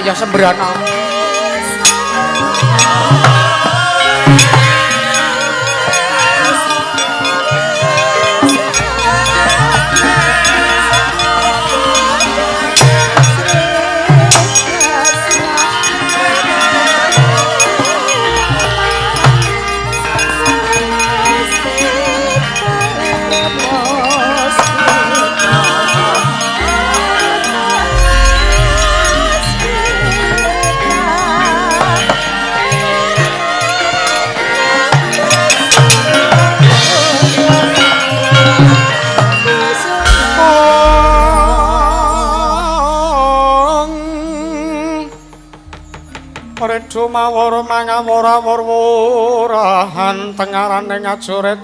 ya sembrono. Redu mawar mangawur-awur-wurahan tengarane ngajurit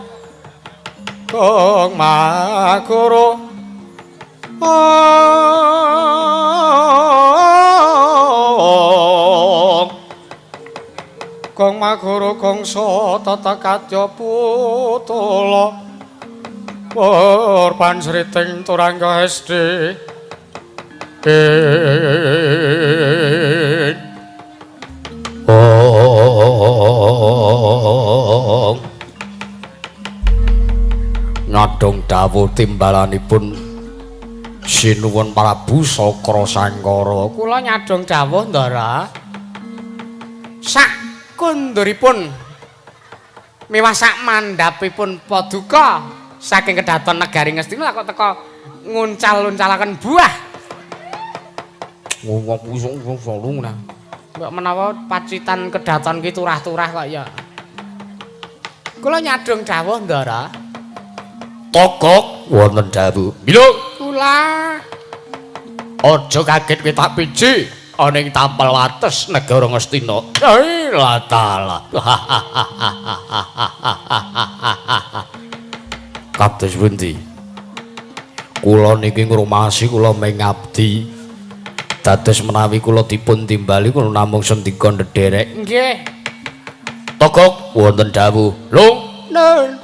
Gong Maguru. Gong Maguru gongso tata kadya putula pur pansriting turangga SD. Nyadong dawuh timbalanipun Sinuwun Prabu Sakra Sangkara. Kula nyadong dawuh, Ndara. Sak kunduripun miwah sak mandhapipun paduka saking kedaton negari Ngastina kok teka nguncal-uncalaken buah. Mbok menawa pacitan kedaton ki turah-turah kok ya. Kula nyadong dawuh, Ndara. Togok wonten dawuh. Mila kula aja kaget kowe tak piji ana ing tampel wates negara Ngastina. La taala. Kados pundi? Kula niki ngrumasi kula mengabdi. Dados menawi kula dipun timbali kula namung sendika ndederek. Nggih. Togok wonten dawuh. Lho, nun.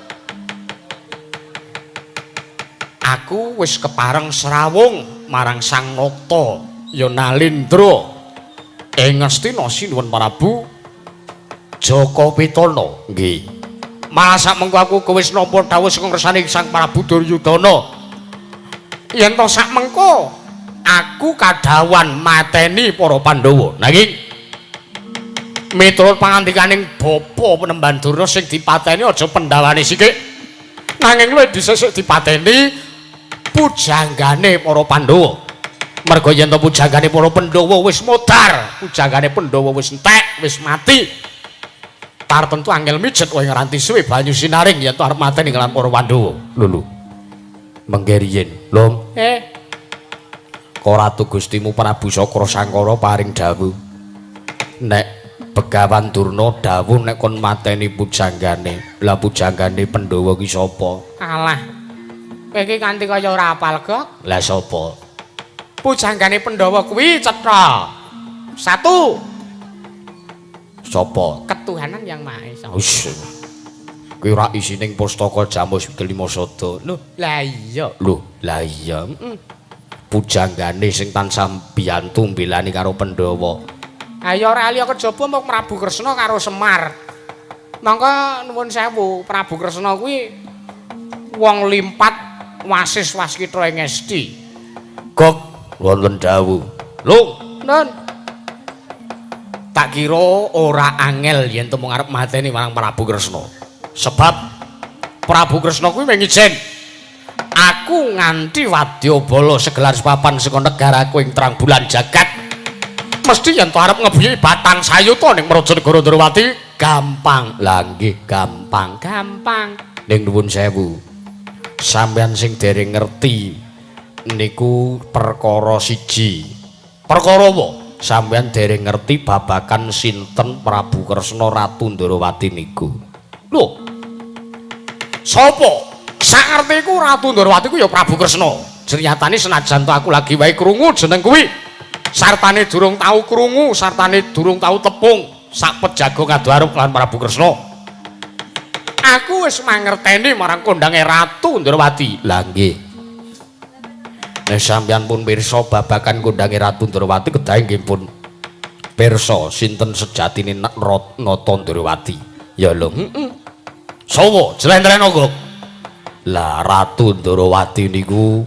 Aku wis kepareng srawung marang Sang Nata ya Nalindra ing Ngastina Sinuwun Prabu Jaka Pitana. Nggih. Malah sak mengko aku wis nampa dawuh saka ngersane Sang Prabu Duryudana yen to sak mengko aku kadhawan mateni para Pandhawa. Nanging miturut pangandikaning Bapa Penemban Durna sing dipateni aja pendhawane sikik, nanging luwih dhisik dipateni pujanggane para Pandhawa. Merga yen to pujanggane para Pandhawa wis modar, pujanggane Pandhawa wis entek, wis mati, tartemtu angel mijet wae ngranti suwe banyu sinaring yen to arep mateni kelan para Pandhawa. Lho lho. Mengke riyin, Lom. Ratu Gustimu Prabu Sakra Sangkara paring dawuh nek Begawan Durna dawuh nek kon mateni pujanggane. Lah pujanggane Pandhawa ki sapa? Alah. Kowe iki kanthi kaya ora apal, Gok. Lah sapa? Pujanggane Pandhawa kuwi cetha. Satu. Sapa? Ketuhanan Yang Maha Esa. Wis. Kuwi ora isining pustaka Jamus Kelima Sada. Lho, lah iya. Lho, lah iya. Pujanggane sing tansah biyantu mbelani karo Pandhawa. Ha ya ora liya kejaba mung Prabu Kresna karo Semar. Mangka nuwun sewu, Prabu Kresna kuwi wong limpat wasis waskita ing Esti. Gok wonten dawuh. Lho, nun. Tak kira ora angel yen to mung arep mateni marang Prabu Kresna. Sebab Prabu Kresna kuwi mung ijen aku nganti wadyabala segelar sepapan saka negaraku ing terang bulan jagat. Mesti yen to arep ngebuyuki batang sayuta ning Mraja Negara Ndrawati gampang. Lah nggih, gampang. Gampang. Ning nuwun sewu. Sampeyan sing dereng ngerti niku perkara siji. Perkara apa? Sampeyan dereng ngerti babakan sinten Prabu Kresna Ratu Ndrawati niku. Lho. Sapa? Sakertiku Ratu Ndrawati ku ya Prabu Kresna. Nyatane senajan to aku lagi wae krungu jeneng kuwi. Sartane durung tau krungu, sartane durung tau tepung sak pejago ngaduarep lan Prabu Kresna. Aku wis mangerteni marang kondange Ratu Ndrawati. Lah nggih. Nek sampeyan pun pirsa babagan kondange Ratu Ndrawati kedahe nggih pun Pirsa sinten sejatine Nata Ndrawati. Ya lho, heeh. Sowo jlentrehno, Gok. Lah Ratu Ndrawati niku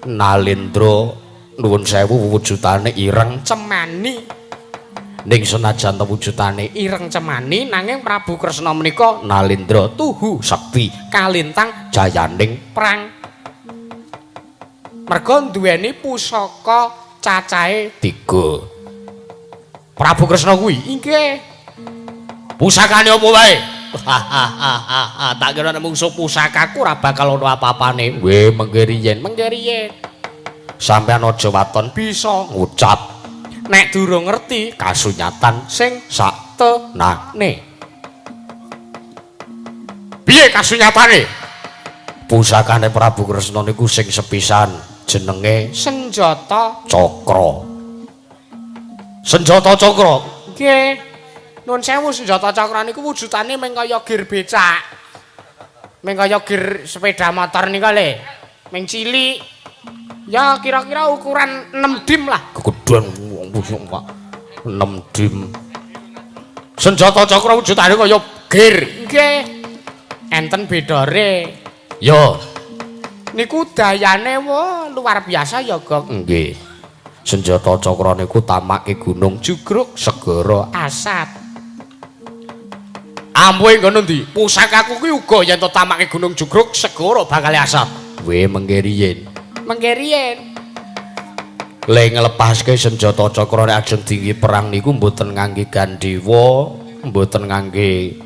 nalendra nuwun sewu wujudane ireng cemani. Ning senajan wujudane ireng cemani nanging Prabu Kresna menika nalendra tuhu sekti kalintang jayaning prang. Merga duweni pusaka cacahe 3. Prabu Kresna kuwi inggih. Pusakane apa wae? Tak kira nek mungsuh pusakaku ora bakal ana apa-apane. Weh, mengke riyen, mengke riyen. Sampeyan aja waton bisa ngucap nek durung ngerti kasunyatan sing sak tenane. Piye kasunyatane? Pusakane Prabu Kresna niku sing sepisan jenenge Senjata Cakra. Senjata Cakra. Nggih. Nuwun sewu senjata cakra niku wujudane mung kaya gir becak. Mung kaya gir sepeda motor nika le. Mung cilik. Ya kira-kira ukuran 6 dim lah. Kegedean wong busuk, Pak. 6 dim. Senjata cakra wujudane kaya gir. Nggih. Enten bedore. Ya. Niku dayane wah luar biasa ya, Gok. Nggih. Senjata cakra niku tamake gunung Jugruk segara asat. Ampuhe nggon endi? Pusakaku kuwi uga yen to tamake gunung Jugruk segara bakal asat. Weh, mengke riyen. Mengke riyen. Le nglepaske senjata cakra nek ajeng dinggi perang niku mboten ngangge gandewa, mboten ngangge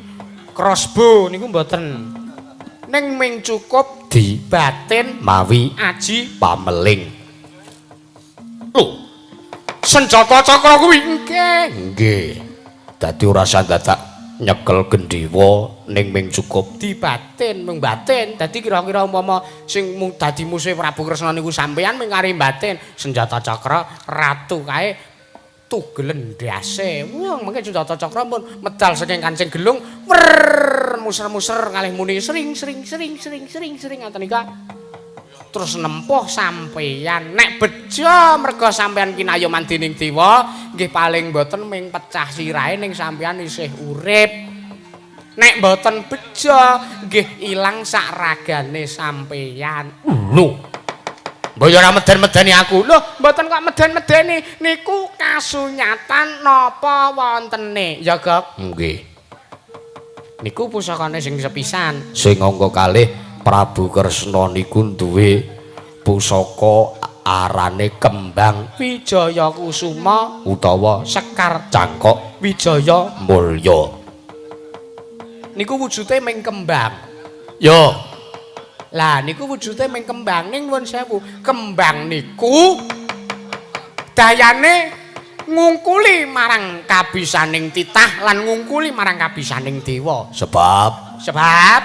crossbow niku mboten. Ning ming cukup di batin mawi aji pameling. Lho. Senjata cakra kuwi nggih. Nggih. Dadi ora usah dadak nyekel gendewa ning ming cukup dibatin mung batin. Dadi kira-kira umpama sing mung dadi musuhe Prabu Kresna niku sampeyan ming kari batin senjata cakra ratu kae tugelen ndase. Wah, mengke senjata cakra pun medal saking kancing gelung wer muser-muser kalih muni sring sring sring sring sring sring ngoten nika. Terus nempuh sampeyan. Nek bejo merga sampeyan kinayoman dening dewa nggih paling mboten ming pecah sirahe ning sampeyan isih urip. Nek mboten bejo nggih ilang sak ragane sampeyan. Lho. Mbok ya ora meden-medeni aku. Lho, mboten kok meden-medeni niku kasunyatan napa wontene. Ya, Gok. Nggih. Niku pusakane sing sepisan. Sing angka kalih Prabu Kresna niku duwe pusaka arane Kembang Wijaya Kusuma utawa Sekar Cangkok Wijaya Mulya. Niku wujude ming kembang. Yo. Lah niku wujude ming kembang ning nuwun sewu. Kembang niku dayane ngungkuli marang kabisaning titah lan ngungkuli marang kabisaning dewa. Sebab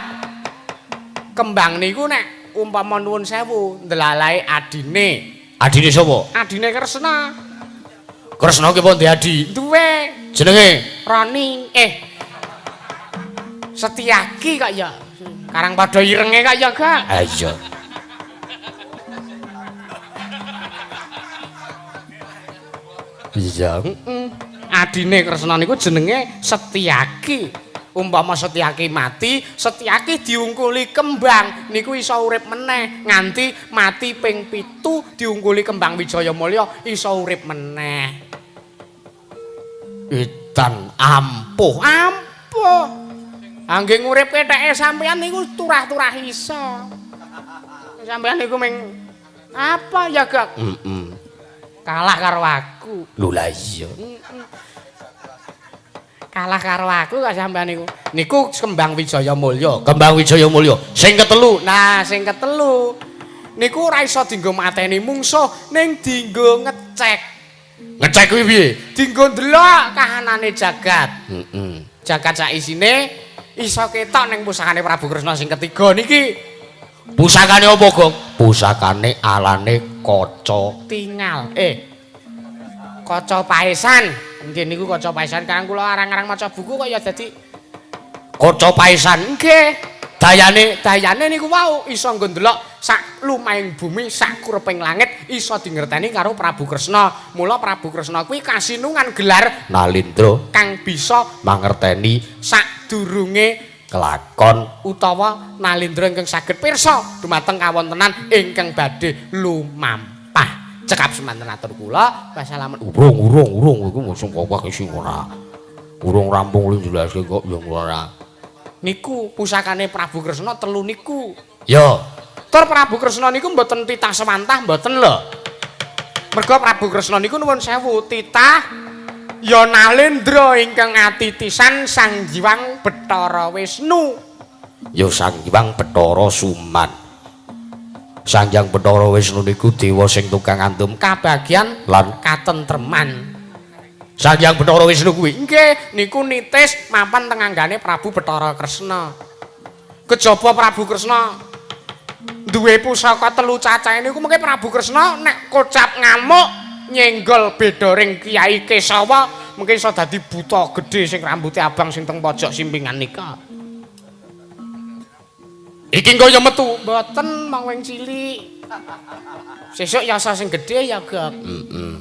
kembang niku nek umpama nuwun sewu ndelalae adine. Adine sapa? Adine Kresna. Kresna ki pun adi? Duwe. Jenenge? Roni. Setiaki kok ya. Karang padha irenge kok ya, Gak? Ha iya. Iya. Adine Kresna niku jenenge Setiaki. Umpama Setiaki mati, Setiaki diungkuli kembang niku iso urip meneh nganti mati ping 7 diungkuli kembang Wijaya Mulya iso urip meneh. Edan ampuh, ampuh. Angge ngurip ketheke sampeyan niku turah-turah iso. Sampeyan niku ming apa ya, Gak? Heeh. Kalah karo aku. Lho lah iya. Kalah karo aku kok sampean niku. Niku Kembang Wijaya Mulya. Kembang Wijaya Mulya. Sing ketelu. Nah, sing ketelu niku ora iso dienggo mateni mungsuh, ning dienggo ngecek. Ngecek kuwi piye? Dienggo ndelok kahanane jagat. Heeh. Jagat sak isine iso ketok ning pusakane Prabu Kresna sing ketiga niki. Pusakane apa, Gong? Pusakane alane kaca tingal. Kaca paesan. Nggih niku kaca paesan. Karang kula arang-arang maca buku kok ya dadi kaca paesan. Nggih. Dayane dayane niku wau iso nggo ndelok sak lumahing bumi, sak kureping langit iso dingerteni karo Prabu Kresna. Mula Prabu Kresna kuwi kasinungan gelar Nalindra kang bisa mangerteni sadurunge kelakon utawa Nalindra ingkang saged pirsa dumateng kawontenan ingkang badhe lumampah. Cekap semanten atur kula. Wassalamun. Urung urung urung iku mosok kok sing ora. Urung rampung lu jelaske kok ya ora. Niku pusakane Prabu Kresna telu niku. Ya. Tur Prabu Kresna niku mboten titah sewantah mboten lho. Mergo Prabu Kresna niku nuwun sewu titah ya Nalendra ingkang atitisan Sang Hyang Bathara Wisnu. Ya Sang Hyang Bathara Suman. Sang Hyang Bathara Wisnu niku dewa sing tukang andum kabagyan lan katentreman. Sang Hyang Bathara Wisnu kuwi nggih niku nitis mapan teng anggane Prabu Bathara Kresna. Kejaba Prabu Kresna duwe pusaka telu cacahe niku mengke Prabu Kresna nek kocap ngamuk nyenggol bedoring Kyai Kesawa mengke iso dadi buta gedhe sing rambuté abang sing teng pojok simpingan nika. Iki engko ya metu mboten mong wing cilik. Sesuk yasa sing gedhe ya, Gok. Heeh.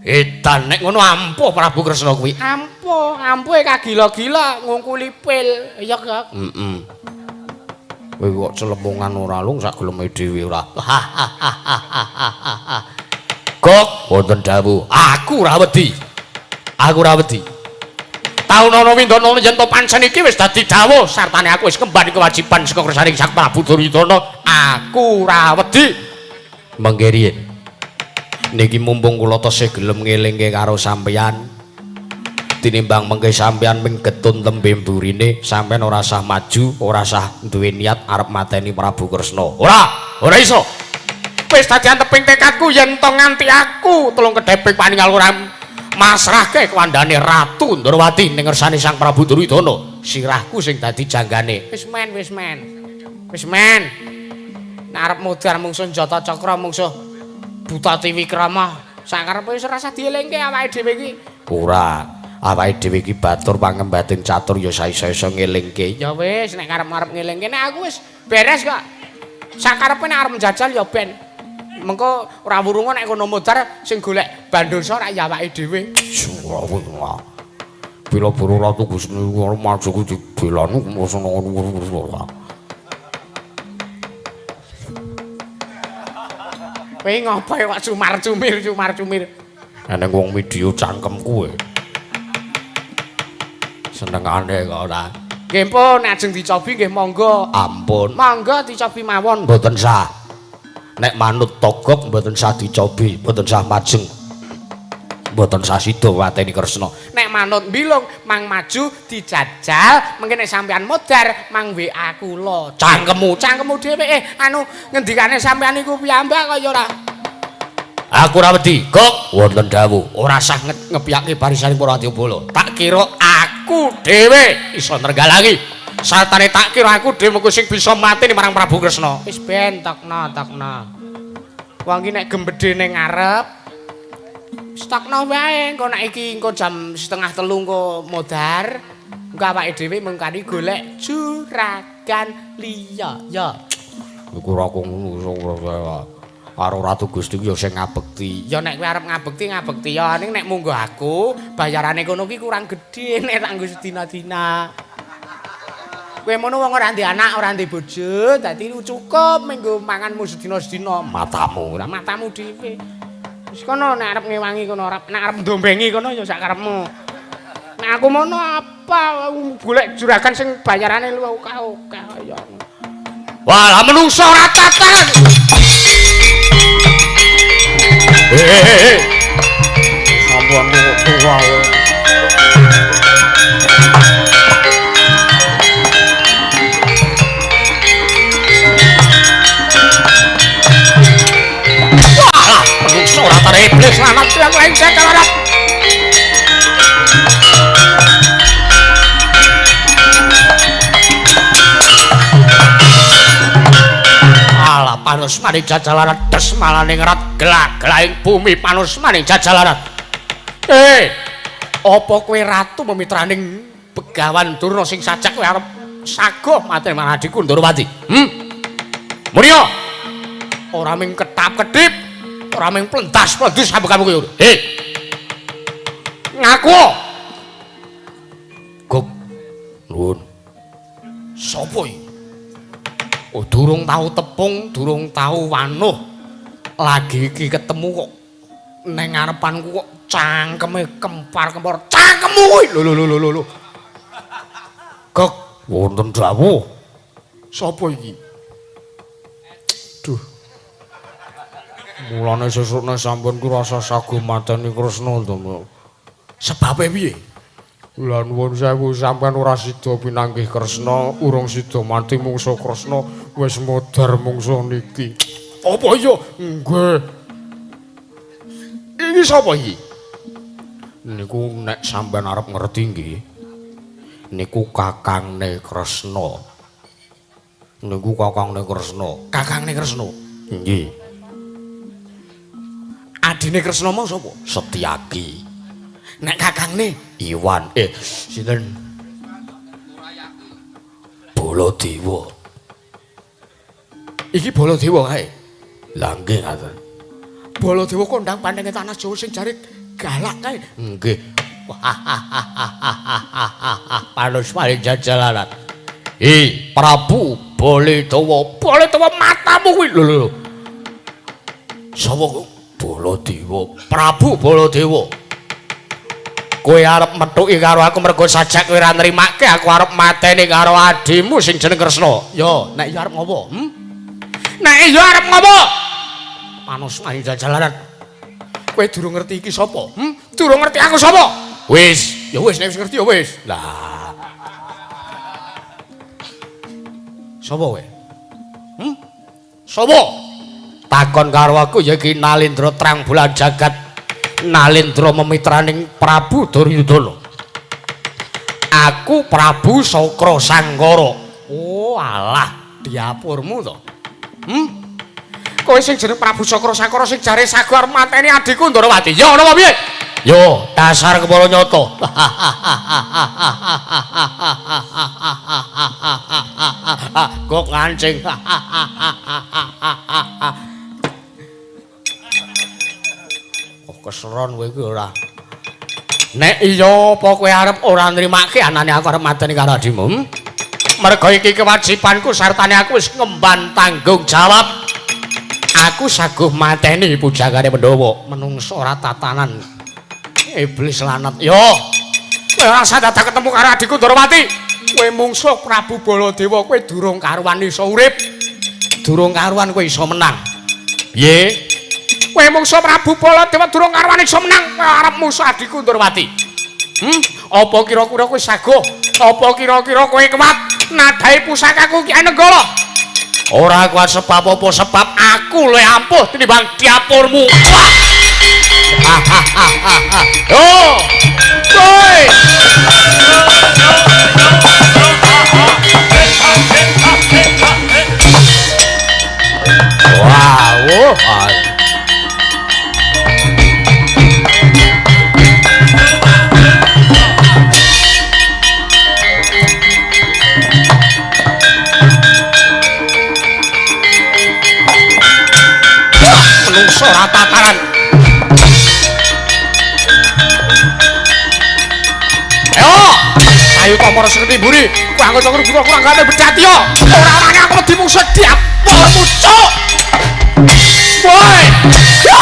Edan nek ngono ampuh Prabu Kresna kuwi. Ampuh, ampuhe kagila-gila ngungkuli pil, ya, Gok. Heeh. Kowe kok celemongan ora lung sak geleme dhewe ora. Gok, wonten dawuh, aku ora wedi. Aku ora wedi. Taun ana windana yen to pancen iki wis dadi dawuh sartane aku wis kembali kewajiban saka kersaning Sang Prabu Duryudana. Aku ora wedi. Mengke riyin. Niki mumpung kula tesih gelem ngelingke karo sampeyan. Tinimbang mengke sampeyan ming getun tembe mburine, sampeyan ora sah maju, ora sah duwe niat arep mateni Prabu Kresna. Ora, ora iso. Wis dadi anteping tekadku yen to nganti aku telung kedheping paningal ora masrahke kewandane Ratu Ndrawati ning ngersane Sang Prabu Duryudana. Sirahku sing dadi janggane. Wis men, wis men. Wis men. Nek arep mudhar mungsuh Njata Cakra mungsuh Buta Tiwikrama, sakarepe wis ora usah dielingke awake dhewe iki. Ora, awake dhewe iki batur pangembating catur ya saisa-isa ngelingke. Ya wis nek karep-arep ngelingke nek aku wis beres kok. Sakarepe nek arep njajal ya ben. Mengko ora wurunga nek kono mudhar sing golek bandosa rak ya awake dhewe. Bila buru ratu Gusti maju ku dibelani ngono. Kowe ngopo kok cumar-cumir cumar-cumir. Eneng wong video cangkem kuwe. Senengane kok ora. Nggih pun ajeng dicobi nggih monggo. Ampun. Monggo dicobi mawon. Mboten sah. Nek manut togok mboten sah dicobi, mboten sah majeng. Mboten sah sida mateni Kresna. Nek manut mbilung mang maju dijajal, mengke nek sampean modar mang WA kula. Cangkemmu, cangkemmu dhewe anu ngendikane sampean iku piyambak kaya ora. Aku ora wedi. Gok, wonten dawuh, ora sah ngepiyake barisaning para Adyabala. Tak kira aku dhewe iso nrenggalangi. Sartane tak kira aku dhewe mengko sing bisa mateni marang Prabu Kresna. Wis ben tokno tokno. Wong iki nek gembedhe ning ngarep stokno wae engko nek iki engko jam 2:30 engko modar. Engko awake dhewe mengkani golek juragan liya. Ya. Iku ora ngono karo Ratu Gusti ya sing ngabekti. Ya nek kowe arep ngabekti ngabekti ya ning nek munggo aku bayarane kono ki kurang gedhe nek tak nggo sedina-dina. Kowe mono wong ora ndek anak, ora ndek bojo, dadi cukup minggu manganmu sedina-sedina. Matamu, ora matamu dhewe. Wis kono nek arep ngewangi kono ora, nek arep ndombengi kono ya sak karepmu. Nek aku mono apa golek juragan sing bayarane luwih akeh kaya. Wah, lah menungso ora tatan. Hehehe. Sampun tuwa. Ora tare iblis lanang tiang lain jakarat. Alah panus maning jajalaran des malane ngerat gelak-gelaing bumi panus maning jajalaran. Apa kowe ratu memitraning Begawan Durna sing sajak kowe arep sagoh mateni marang adhiku Ndorowati. Mulya. Ora ming ketap-kedip, ora ming plentas-plendus sampe kamu kuwi. Hei. Ngaku. Gop. Nuwun. Sopo iki? Oh, durung tau tepung, durung tau wanuh. Lagi iki ketemu kok neng ngarepanku kok cangkeme kempar-kempor. Cangkemmu kuwi. Lho lho lho lho. Gok, wonten dawuh. Sopo iki? Duh. Mulane sesukne sampun ku rasa sago mateni Kresna to. Sebabe piye? Lah nuwun sewu sampean ora sida pinanggih Kresna, urung sida mati mungsuh Kresna wis modar mungsuh niki. Apa iya? Nggih. Iki sapa iki? Niku nek sampean arep ngerti nggih. Niku kakangne Kresna. Niku kakangne Kresna. Kakangne Kresna. Nggih. Adine Kresna mau sapa? Setyaki. Nek kakangne Iwan, sinten? Baladewa. Iki Baladewa kae. Lah nggih ngaten. Baladewa kondang pandenge tanah Jawa sing jare galak kae. Nggih. Panus paling jajalanan. Hi, Prabu Baladewa. Baladewa matamu kuwi. Lho lho. Sapa kok? Baladewa. Prabu Baladewa. Kowe arep methuki karo aku mergo sajak kowe ora nrimake aku arep mateni karo adhimu sing jeneng Kresna. Yo, nek iya arep ngopo? Nek iya arep ngopo? Panus mayu jajalanan. Kowe durung ngerti iki sapa? Durung ngerti aku sapa? Wis, ya wis nek wis ngerti ya wis. Lah. Sapa kowe? Sapa? Takon karo aku ya iki Nalendra Trang Bulan Jagat. Nalendra memitraning Prabu Duryudana. Aku Prabu Sakra Sangkara. Oh alah, diapurmu to. Kowe sing jeneng Prabu Sakra Sangkara sing jare sago arep mateni adhiku Ndorowati. Ya ngono apa piye? Yo, dasar kepala nyata. Kok ngancing. Keseron kowe iki ora. Nek iya apa kowe arep ora nrimake anane aku arep mateni karo adhimu? Mergo iki kewajibanku sartane aku wis ngemban tanggung jawab. Aku saguh mateni pujangane Pandhawa, menungso ora tatanan. Iblis lanat. Yo. Kowe ora usah dadak ketemu karo adhiku Ndorowati. Kowe mungsuh Prabu Baladewa, kowe durung karuan iso urip. Durung karuan kowe iso menang. Piye? Kowe mungsuh Prabu Baladewa durung karuan iso menang, kowe arep musuh adhiku Ndorowati. Apa kira-kira kowe saguh? Apa kira-kira kowe kuat nadhahi pusakaku Ki Anenggala? Ora kuat sebab apa, sebab aku luwih ampuh tinimbang diapurmu. Wah. Oh. Kowe. Wah, wah. Menungso ora tataran. Ayo, ayo to para sekti mburi, kowe anggo cokro buka kurang gane bedhati yo. Ora-orane aku wedi mungsuh diapurmu, cuk. Woi. Yo.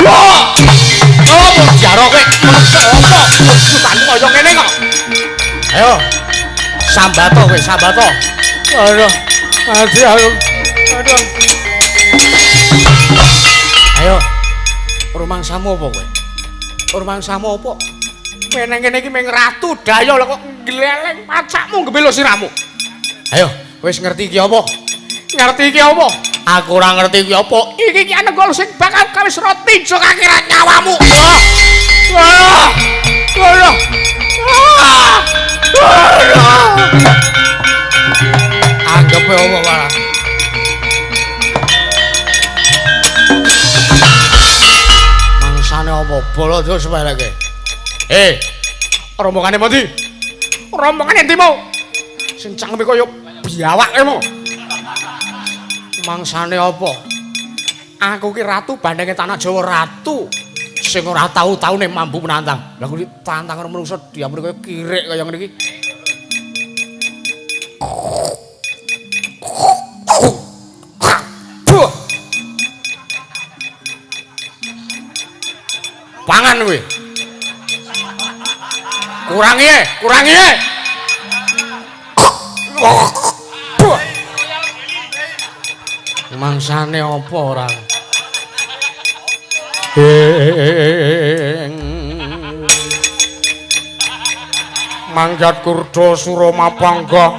Yo. Apa jaro kowe menungso apa? Wujudanmu kaya ngene kok. Ayo. Sambato kowe, sambato. Aduh, mati aku. Aduh. Ayo. Rumangsamu apa kowe? Rumangsamu apa? Kowe nang kene iki mung ratu daya lho kok gleleng pacakmu ngebelo siramu. Ayo, wis ngerti iki apa? Ngerti iki apa? Aku ora ngerti iki apa. Iki Ki Anenggala sing bakal kawis roti tinjo akhirat nyawamu. Wah. Wah. Wah. Wah. Anggepe apa malah? Mangsane apa? Bala terus sepeleke. Rombongane endi? Rombongane endi mau? Sing cangkeme kaya biawak kae mo. Mangsane apa? Aku ki ratu bandenge tanah Jawa, ratu sing ora tau-taune mampu menantang. Lah kuwi tantang karo manungsa diamune kaya kirik kaya ngene iki. Pangan kuwi. Kurangi, kurangi. Mangsane apa ora? Manggat kurda Suramapangga.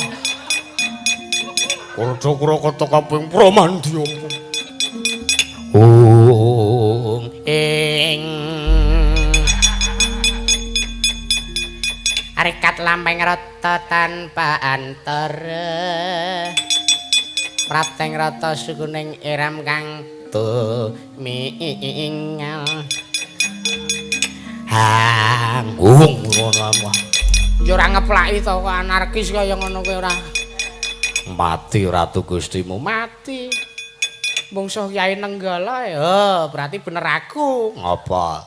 Kurda Kurakata kaping Pramandya. Ung ing Arikat lampeng rata tanpa antara. Prateng rata sukuning iram kang tumingal. Hanggung ngono. Ya ora ngeplaki to kok anarkis kaya ngono kuwi ora. Mati Ratu Gustimu, mati. Mungsuh Kyai Nenggala ya, berarti bener aku. Ngapa?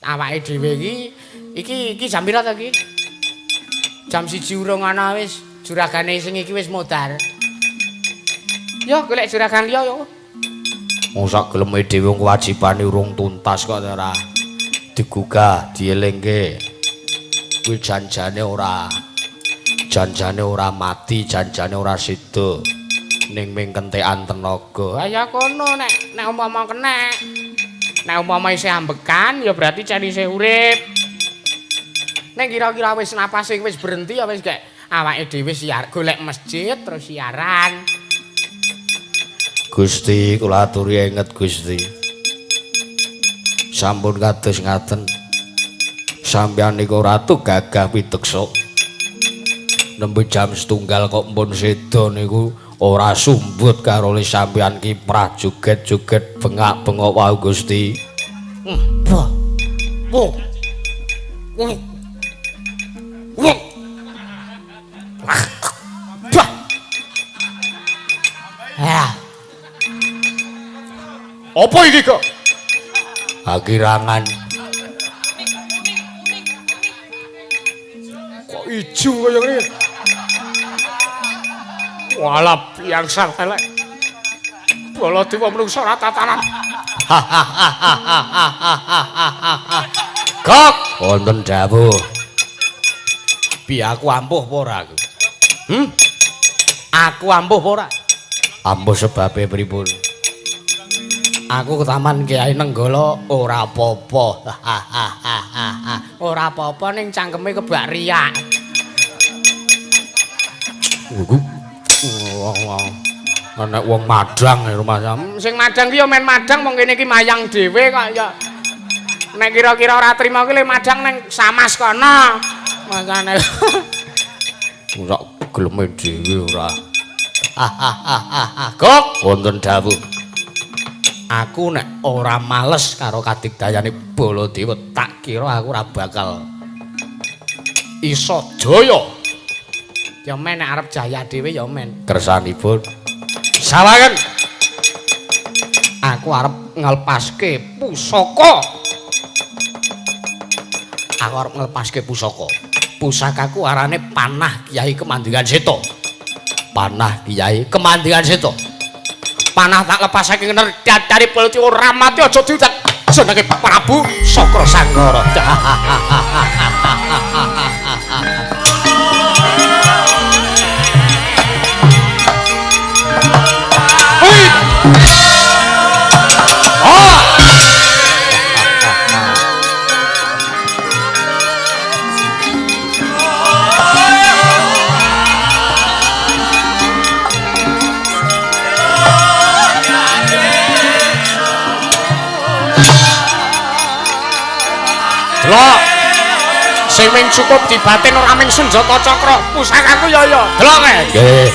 Awake dhewe iki iki iki jam pira to iki? Jam 1 urung ana wis, juragane sing iki wis modar. Yo golek juragan liya yo. Wong sak geleme dhewe wong kewajibane urung tuntas kok ora digugah, dielingke. Kuwi janjane ora. Janjane ora mati, janjane ora sida. Ning ming kentekan tenaga. Ha ya kono nek nek umpama kenek. Nek umpama isih ambekan ya berarti cen isih urip. Nek kira-kira wis napase wis berhenti ya wis gek awake dhewe siar golek masjid terus siaran. Gusti kula aturi inget Gusti. Sampun kados ngaten. Sampeyan niku ratu gagah piteksa. Nembe jam setunggal kok mpun seda niku ora sumbut karo sampeyan kiprah joget-joget bengak-bengok wau Gusti. Wah. Wah. Wah. Wah. Bah. Ya. Apa iki kok? Akirangan. Kok ijo kaya ngene? Walah biangsa elek. Baladewa menungsa ora tatanan. Gok, wonten dawuh. Piye aku ampuh apa ora aku? Aku ampuh apa ora? Ampuh sebabe pripun? Aku ke taman Kyai Nenggala ora apa-apa. Ora apa-apa ning cangkeme kebak riak. Nek wong madang ya rumah. Sing madang ki ya men madang wong kene iki mayang dhewe kok ya. Nek kira-kira ora trima ki le madang nang Samas kono. Makane ora geleme dhewe ora. Gok, wonten dawuh. Aku nek ora males karo kadigdayane Baladewa tak kira aku ora bakal iso jaya. Ya men nek arep jaya dhewe ya men. Kersanipun sawangen aku arep nglepaske pusaka. Aku arep nglepaske pusaka. Pusakaku arane Panah Kyai Kemandingan Seta. Panah Kyai Kemandingan Seta. Panah tak lepasake ngener dadare Baladewa ora mati aja diudak jenenge Prabu Sakra Sanggara. Delok. Sing ming cukup dibatin ora ming senjata cakra, pusakaku ya ya. Delok e. Nggih.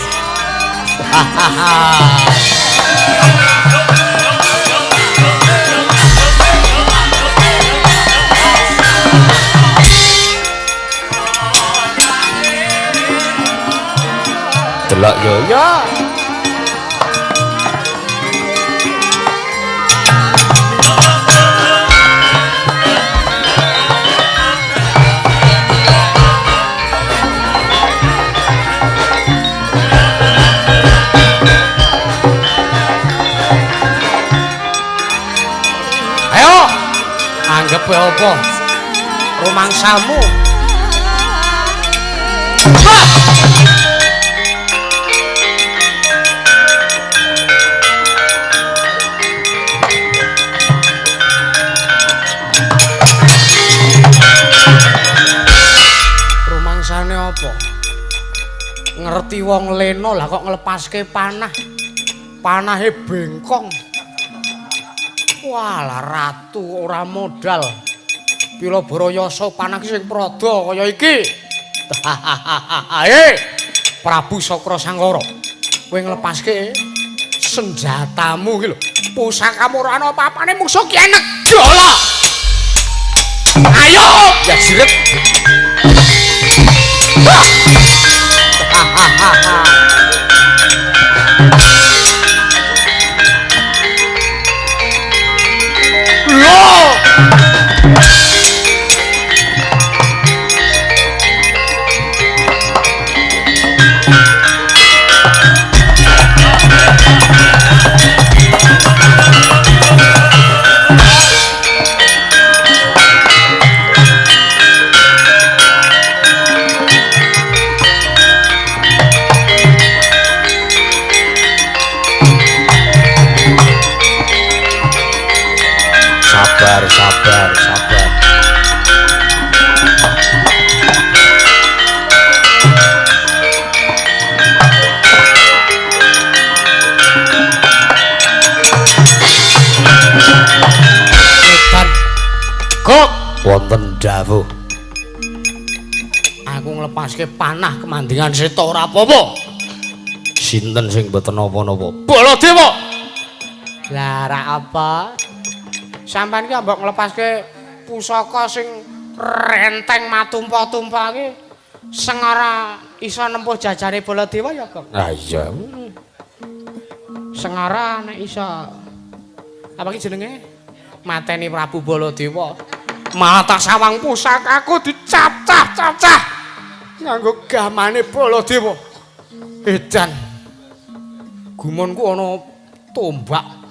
Kabeh apa? Rumangsamu. Rumangsane apa? Ngerti wong lena lah kok nglepaske panah. Panahe bengkong. Walah ratu ora modal. Pila Barayasa panah sing prada kaya iki. Prabu Sakra Sangkara, kowe nglepaske senjatamu iki lho. Pusakamu ora ana apa-apane mungsuh ki enek dola. Ayo, ya jiret. Loh. Sabar, sabar, sabar. Edan. Kok wonten dawuh. Aku nglepaske panah kemandingan seta ora apa-apa. Sinten sing mboten napa-napa? Baladewa. Lah ra apa? Sampeyan ki mbok nglepaske pusaka sing renteng matumpa-tumpa ki sing ora iso nempuh jajare Baladewa ya, Gong. Ah iya. Sing ora nek iso apa ki jenenge? Mateni Prabu Baladewa. Malah tak sawang pusakaku dicacah-cacah nganggo gamane Baladewa. Edan. Gumunku ana tombak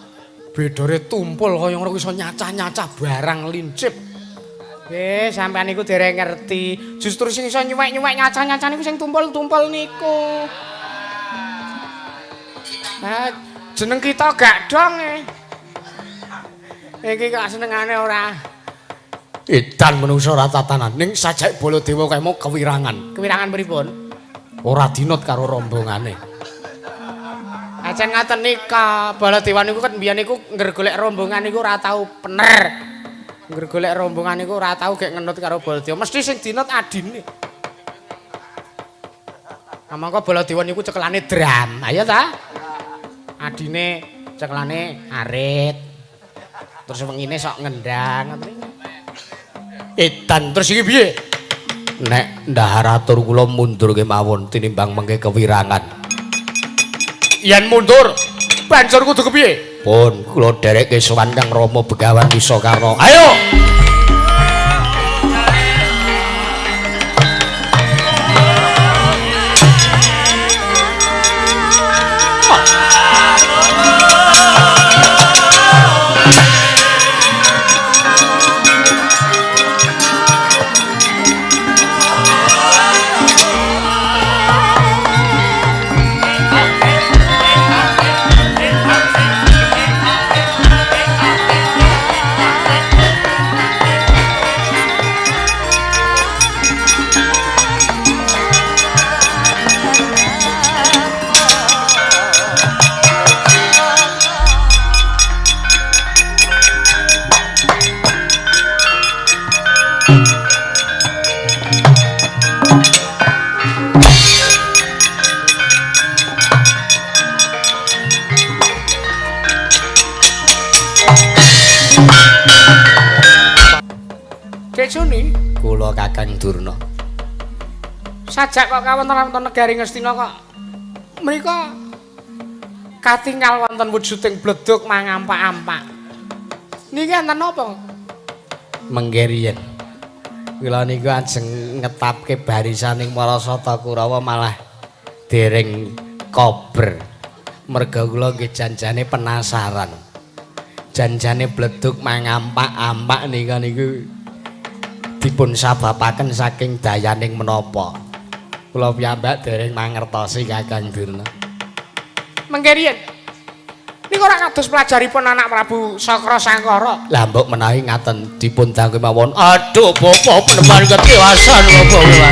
bedore tumpul kaya ngono iso nyacah-nyacah barang lincip. Wis sampean niku dereng ngerti. Justru sing iso nyuwek-nyuwek nyacah-nyacah niku sing tumpul-tumpul niku. Nah, jeneng kita gak dong e. Iki kok senengane ora. Edan menungso ora tatanan ning sajake Baladewa kae mau kewirangan. Kewirangan pripun? Ora dinut karo rombongane. Ajan ngaten nika, Baladewa niku kan mbiyen niku ngger golek rombongan niku ora tau pener. Ngger golek rombongan niku ora tau gek ngenut karo Baladewa, mesti sing dinut adine. Mangka Baladewa niku cekelane drum, ayo ta? Adine cekelane arit. Terus wengine sok ngendang ngoten niku. Edan terus iki piye? Nek ndahar atur kula mundur kemawon tinimbang mengke kewirangan. Yen mundur, banjur kudu kepiye? Pun kula dherekke sowan Kang Rama Begawan Wisakarna. Ayo. Juni kula Kakang Durna. Sajak kok kawonten-wonten negari Ngastina kok mriko katingal wonten wujuding bledug mangampak-ampak. Niki enten napa? Mengke riyen. Kula niku ajeng ngetapke barisaning para Sata Kurawa malah dereng kober. Merga kula nggih janjane penasaran. Janjane bledug mangampak-ampak nika niku dipun sababaken saking dayaning menapa. Kula piyambak dereng mangertosi Kakang Durna. Mengke riyen. Niku ora kados pelajaripun anak Prabu Sakra Sangkara. Lah mbok menawi ngaten dipun dangke mawon. Aduh bapa penemban ketiwasan bapa kula.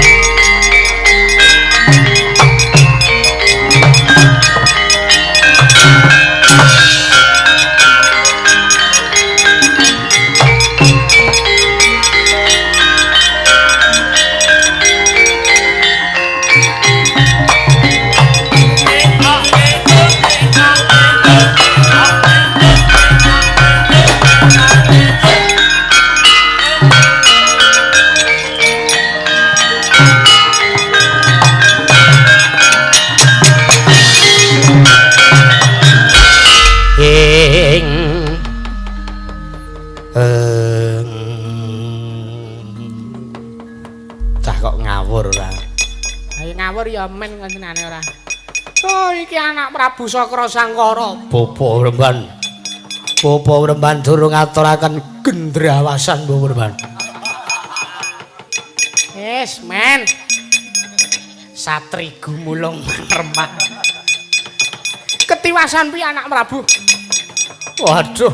Cah kok ngawur ora. Ayo ngawur ya men ngenane ora. Oh iki anak Prabu Sakra Sangkara. Bapa Wremban. Bapa Wremban durung ngaturaken gendrawasan Bapa Wremban. Wis men. Satri gumulung remak. Ketiwasan piye anak Prabu? Waduh.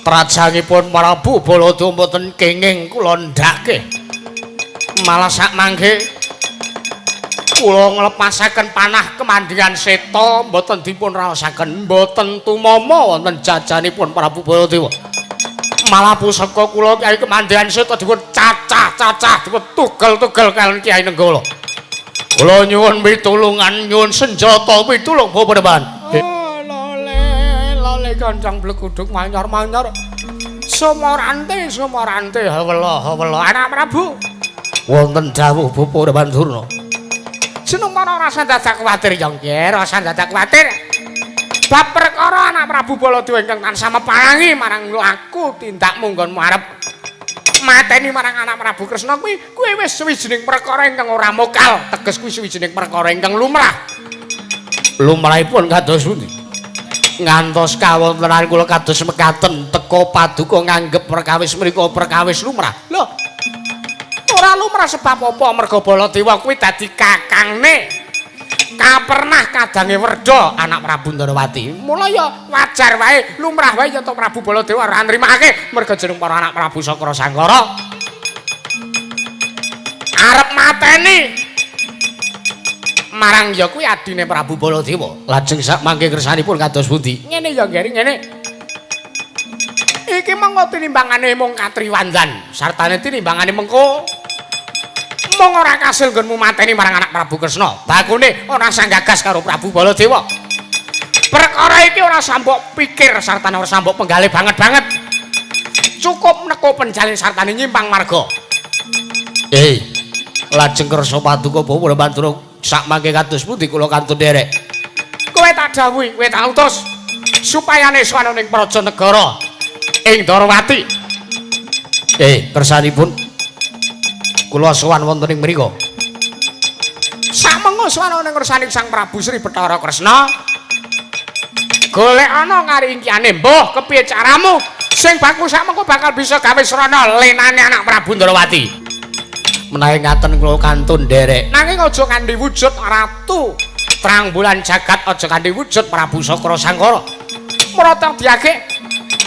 Trajangipun Prabu Baladewa mboten kenging kula ndhake. Malah sak mangke kula nglepasaken panah kemandhingan seta mboten dipun raosaken, mboten tumama wonten jajanipun Prabu Baladewa. Malah pusaka kula Kyai Kemandhingan Seta dipun cacah-cacah, dipun tugel-tugel kaliyan Kyai Nenggala. Kula nyuwun pitulungan, nyuwun senjata pitulung Bapak Depan. Oh, lole, lole gancang bleguduk manyor-manyor. Sumorante, sumorante, hawela, hawela anak Prabu. Wonten dawuh Bapak Depan Durna. Jeneng para rasa dadak kuwatir ya nggih, rasa dadak kuwatir. Bab perkara anak Prabu Baladewa ingkang tansah meparangi marang laku tindakmu nggonmu arep mateni marang anak Prabu Kresna kuwi, kuwi wis suwijining perkara ingkang ora mokal, teges kuwi suwijining perkara ingkang lumrah. Lumrahipun kados pundi? Ngantos kawontenan kula kados mekaten teka paduka nganggep perkawis mriku perkawis lumrah. Lho, ora lumrah sebab apa? Merga Baladewa kuwi dadi kakangne kapernah kadange Werda anak Prabu Ndorowati. Mula ya wajar wae, lumrah wae yen to Prabu Baladewa ora nrimake merga jeneng para anak Prabu Sakra Sangkara arep mateni marang ya kuwi adine Prabu Baladewa. Lajeng sak mangke kersanipun kados pundi? Ngene ya Geri, ngene. Iki mengko tinimbangane mung katriwandan, sartane tinimbangane mengko mung ora kasil nggonmu mateni marang anak Prabu Kresna. Bakune ora sanggagas karo Prabu Baladewa. Perkara iki ora sambok pikir sartane ora sambok penggalih banget-banget. Cukup neko penjalin sartane nyimpang marga. Lajeng kersa paduka Bapak Bandura sak mangke kados pundi kula kantun nderek. Kowe tak dawuhi, kowe tak utus supayane sowan ning praja negara ing Ndorowati. Kersanipun kula sowan wonten ing mriku. Samengo sowan ning ngersaning Sang Prabu Sri Bathara Kresna. Golek ana ngaringkiyane mbuh kepiye caramu sing baku sakmengko bakal bisa gawe srana lenane anak Prabu Ndorowati. Menawi ngaten kula kantun nderek. Nanging aja kanthi wujud ratu terang bulan jagat, aja kanthi wujud Prabu Sakra Sangkara. Mrata diake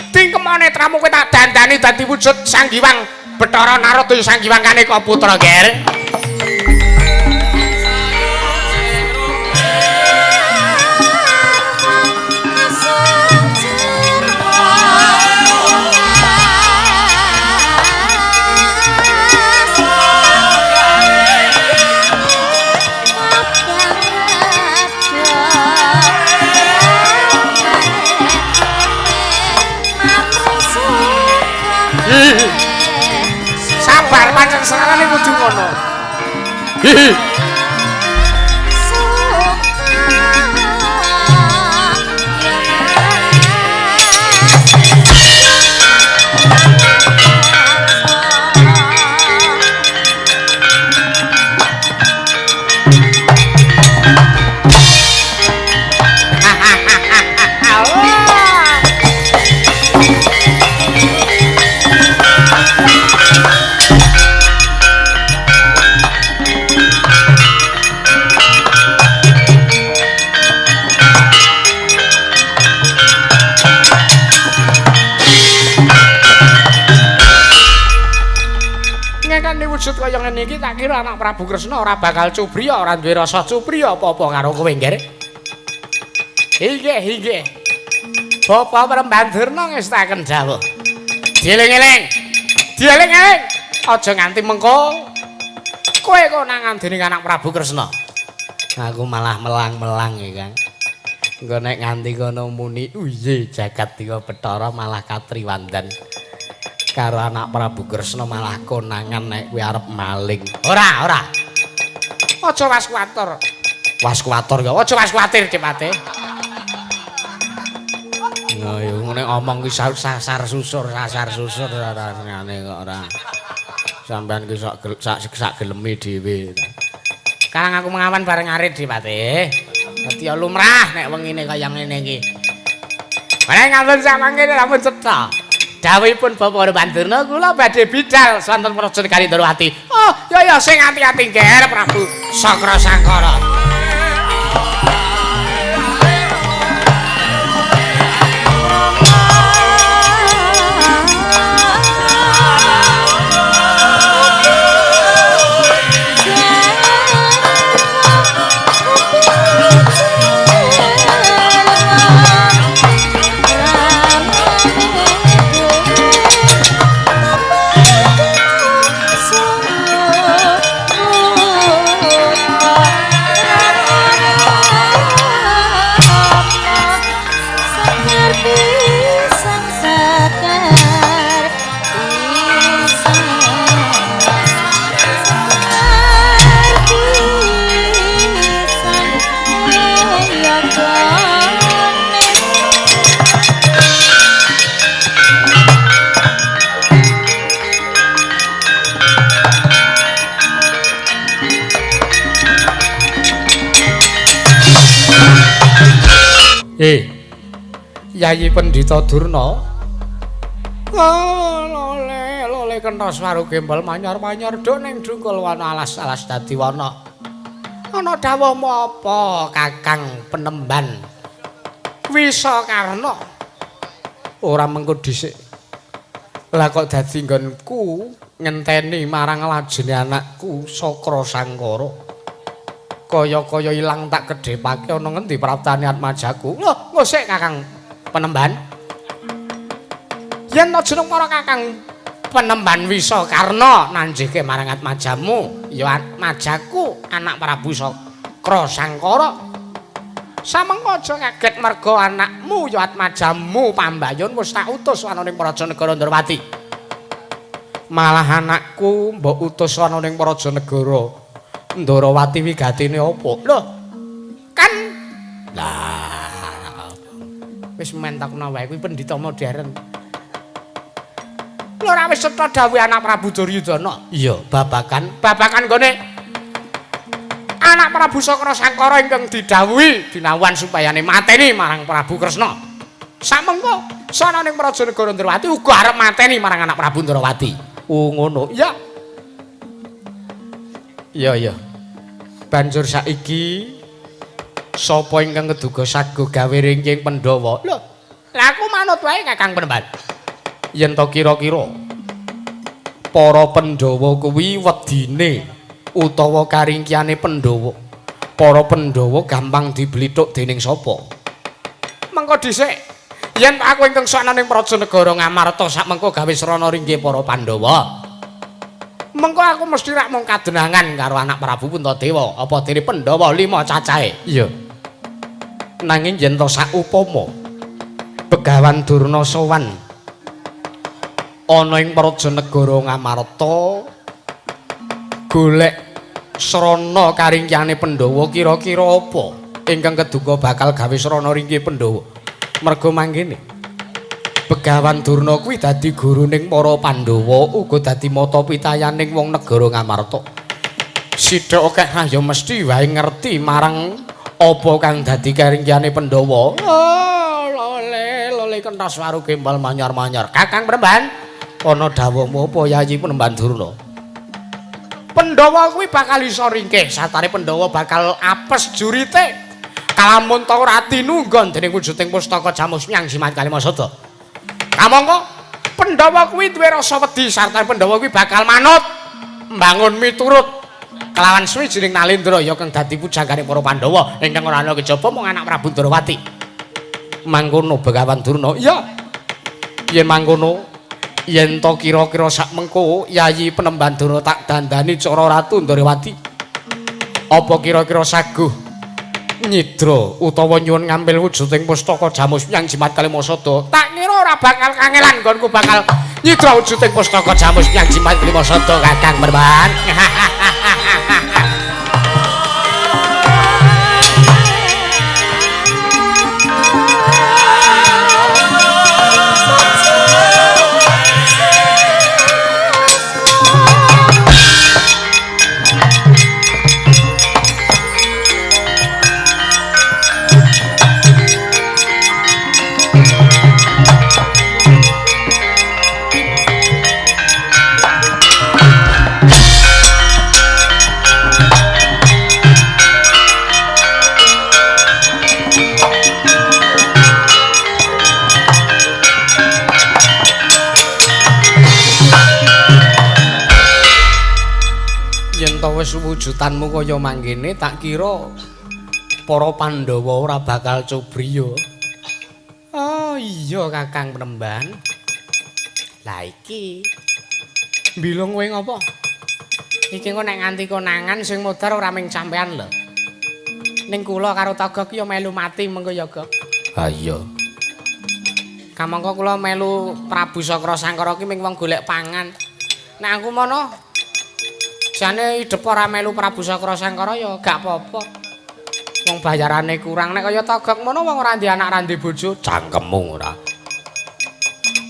tingkemane tramu kowe tak dandani dadi wujud Sang Hyang Bathara Narada Sang Hyang Kaneka Putra Ger. Sabar pancen serane kudu ngono. wujud kaya ngene iki tak kira anak Prabu Kresna ora bakal cubriya, ora duwe rasa cubriya apa-apa karo kowe, Ngger. Inggih, inggih. Bapak Penemban Durna ngestaken dawuh. Dieling-eling. Dieling-eling. Aja nganti mengko kowe konangan dening anak Prabu Kresna. Aku malah melang-melang ya, Kang. Engko nek nganti kono muni, "Uye, jagat dewa Bathara malah katriwandan." Karo anak Prabu Kresna malah konangan nek kowe arep maling. Ora, ora. Aja was kuwatir. Was kuwatir ya, aja was kuwatir, Cepate. Nah, ya ngene omong ki sasar susur, sasar susur rasane kok ora. Sampeyan ki sak sak geleme dhewe. Karang aku mengawan bareng arit, Cepate. Dadi ya lumrah nek wengine kaya ngene iki. Bareng ngampun samangke sampun cetha. Dawuhipun Bapak Penemban Durna kula badhe bidal sonten Praja Negari Ndorowati. Oh, ya ya sing ati-ati Nger Prabu Sakra Sangkara. Yayi Pendhita Durna. Oh, lole, lole kena swaru gembel manyar-manyar duk ning dungkul wana alas-alas dadi wana. Ana dawuhmu apa, Kakang Penemban? Wisakarna. Ora mengko dhisik. Lah kok dadi nggonku ngenteni marang lajene anakku Sakra Sangkara. Kaya-kaya ilang tak kedhepake ana ngendi praptane atmajaku. Lho, ngosik Kakang Penemban. Yen ta jeneng para Kakang Penemban Wisakarna nanjihke marang atmajamu, ya atmajaku anak Prabu Sakra Sangkara. Samengko aja kaget merga anakmu ya atmajamu pambayun wis tak utus ana ning Praja Negara Ndorowati. Malah anakku mbok utus ana ning Praja Negara Ndorowati wigatine apa? Lho, kan lah wis mentokno wae kuwi pendhita modern. Lho ora wis cetha dawuh anak Prabu Duryudana. Iya, babakan babakan gone anak Prabu Sakra Sangkara ingkang didhawuhi dinawan supayane mateni marang Prabu Kresna. Samengko sana ning Praja Negara Ndorowati uga arep mateni marang anak Prabu Ndorowati. Oh ngono. Iya. Iya, iya. Banjur saiki sapa ingkang ngeduga sago gawe ringking Pandhawa? Lho, lah aku manut wae Kakang Penemban. Yen to kira-kira para Pandhawa kuwi wedine utawa karingkiyane Pandhawa. Para Pandhawa gampang diblithuk dening sapa? Mengko dhisik. Yen aku ingkang sakna ning Praja Negara Ngamarta sak mengko gawe srana ringkih para Pandhawa. Mengko aku mesti rak mung kadenangan karo anak Prabu Puntadewa, apa dene Pandhawa 5 cacahe. Iya. Nanging yen to saupama Begawan Durna sowan ana ing Praja Negara Ngamarta golek srana karingkiyane Pandhawa kira-kira apa ingkang keduga bakal gawe srana ringkih Pandhawa? Merga mangkene Begawan Durna kuwi dadi guruning para Pandhawa uga dadi mata pitayaning wong negara Ngamarta. Sithik akeh ya mesti wae ngerti marang apa kang dadi karingkiyane Pandhawa. Oh, lole, lole kentas waru gembal manyar-manyar. Kakang Penemban, ana dawuhmu apa Yayi Penemban Durna? Pandhawa kuwi bakal iso ringkih, satare Pandhawa bakal apes jurite. Kalamun ta ora tinunggon dening wujuding pustaka Jamus Myang Jimat Kalimasada. Kamangka Pandhawa kuwi duwe rasa wedi sarta Pandhawa kuwi bakal manut Mbangun miturut kelawan suwijining Nalendra ya kang dadi pujanggane para Pandhawa ingkang ora ana kejaba mung anak Prabu Ndrawati. Mangkono Begawan Durna. Iya. Yen mangkono yen to kira-kira sak mengko Yayi Penemban Durna tak dandani cara Ratu Ndrawati. Apa kira-kira saguh nyidra utawa nyuwun ngambil wujuding pustaka Jamus Myang Jimat Kalimasada? Tak kira ora bakal kangelan nggonku bakal nyidra wujuding pustaka Jamus Myang Jimat Kalimasada Kakang Penemban. Wis wujudanmu kaya mangkene tak kira para Pandhawa ora bakal cubriya. Oh iya Kakang Penemban. Lah iki mbilung kowe ngopo? Iki engko nek nganti konangan sing modar ora ming sampean lho. Ning kula karo Togok ya melu mati mengko ya, Gok. Ha iya. Kamangka kula melu Prabu Sakra Sangkara ki ming wong golek pangan. Nek aku mono jane idep ora melu Prabu Sakra Sangkara ya gak apa-apa. Wong bayarane kurang. Nek kaya Togok mono wong ora ndek anak ora ndek bojo, cangkemmu ora.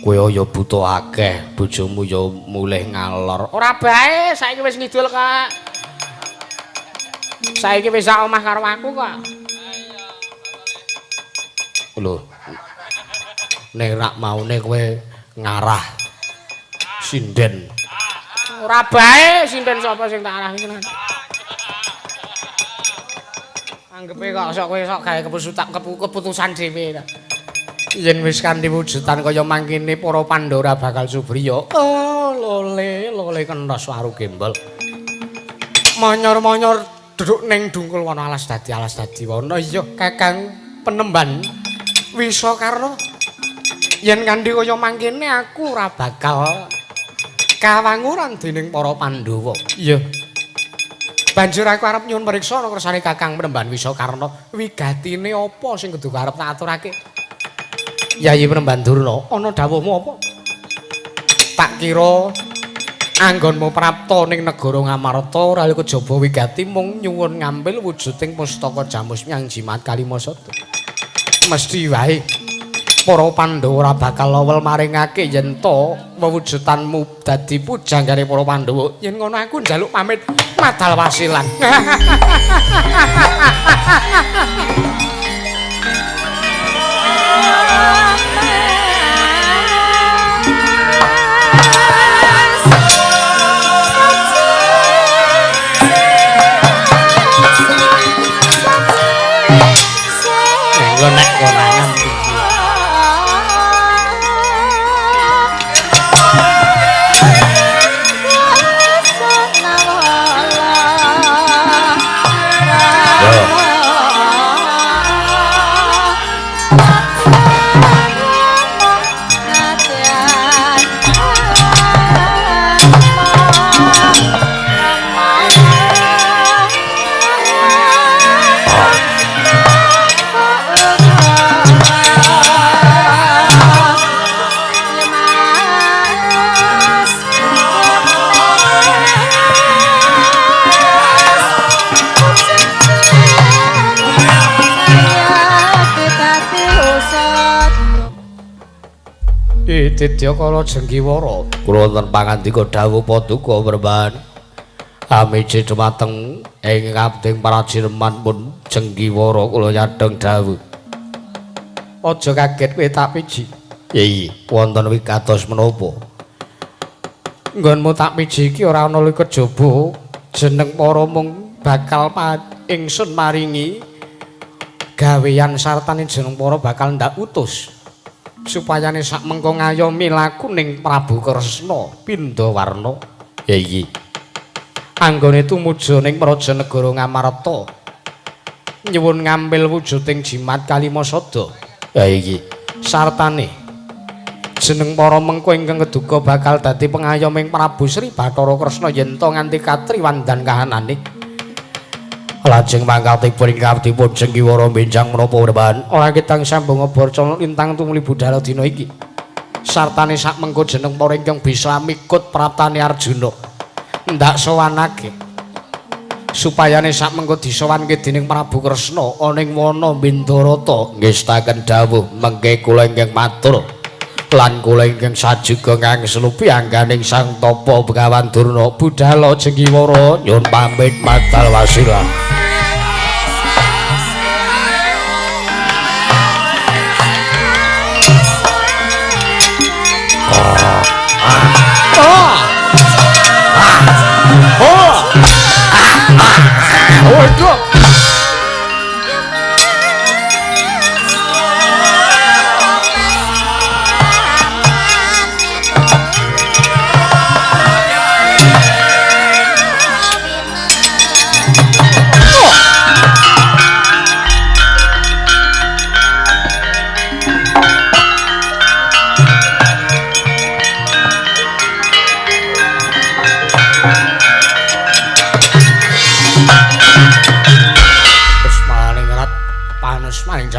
Kowe ya buta akeh, bojomu ya mulih ngalor. Ora bae, saiki wis ngidul kok. Saiki wis sak omah karo aku kok. Lho. Nek rak maune kowe ngarah sinden. Ora bae sinden sapa sing tak arahi tenan. Anggepe kok sok kowe sok gawe keputusan dhewe ta. Yen wis kanthi wujudan kaya mangkene para Pandhawa bakal subriya. Oh, lole, lole kenthos waru gembol. Monyor-monyor duduk ning dungkul wana alas dadi wana. Iya, Kakang Penemban Wisakarna. Yen kanthi kaya mangkene aku ora bakal kawanguran dening para Pandhawa. Iya. Banjur aku arep nyuwun priksa ana kersane Kakang Penemban Wisakarna, wigatine apa sing kudu arep tak aturake? Yayi Penemban Durna, ana dawuhmu apa? Tak kira anggonmu prapta ning negara Ngamarta ora kejaba wigati mung nyuwun ngambil wujuding pustaka Jamus Myang Jimat Kalimasada. Mesti wae para Pandhawa ora bakal lowel maringake yen to wewujudanmu dadi pujanggane para Pandhawa. Yen ngono aku njaluk pamit madal wasilan. Nek konangan Tidya kala Jenggiwara kula wonten pangandika dawuh paduka Peremban. Amiji dumateng ing abding parajineman pun Jenggiwara kula nyadhong dawuh. Aja kaget kowe tak piji. Iya, wonten wigatos menapa? Nggonmu tak piji iki ora ana kejaba jeneng para mung bakal ingsun maringi gaweyan sartane jeneng para bakal ndak utus. Supayane sak mengko ngayomi laku ning Prabu Kresna Pindawarna. Ya iki. Anggone tumuju ning Praja Negara Ngamarta. Nyuwun ngambil wujuding jimat Kalimasada. Ya iki sartane jeneng para mengko ingkang keduga bakal dadi pengayom ing Prabu Sri Bathara Kresna yen to nganti katriwandan kahanane. Lajeng mangkatipun ingkang dipun jenggiwara benjang menapa reban ora ketang sambung abarca lintang tumuli budal dina iki. Sartane sak mengko jeneng para ingkang bisa mikut praptane Arjuna. Ndak sowanake supayane sak mengko disowanke dening Prabu Kresna ana ing wana Bindarata. Ngestaken dawuh mengke kula ingkang matur lan kula ingkang sajuga ngangslupi angganing Sang Tapa Begawan Durna. Budhala jenggiwara nyuwun pamit matal wasilah. Waduh.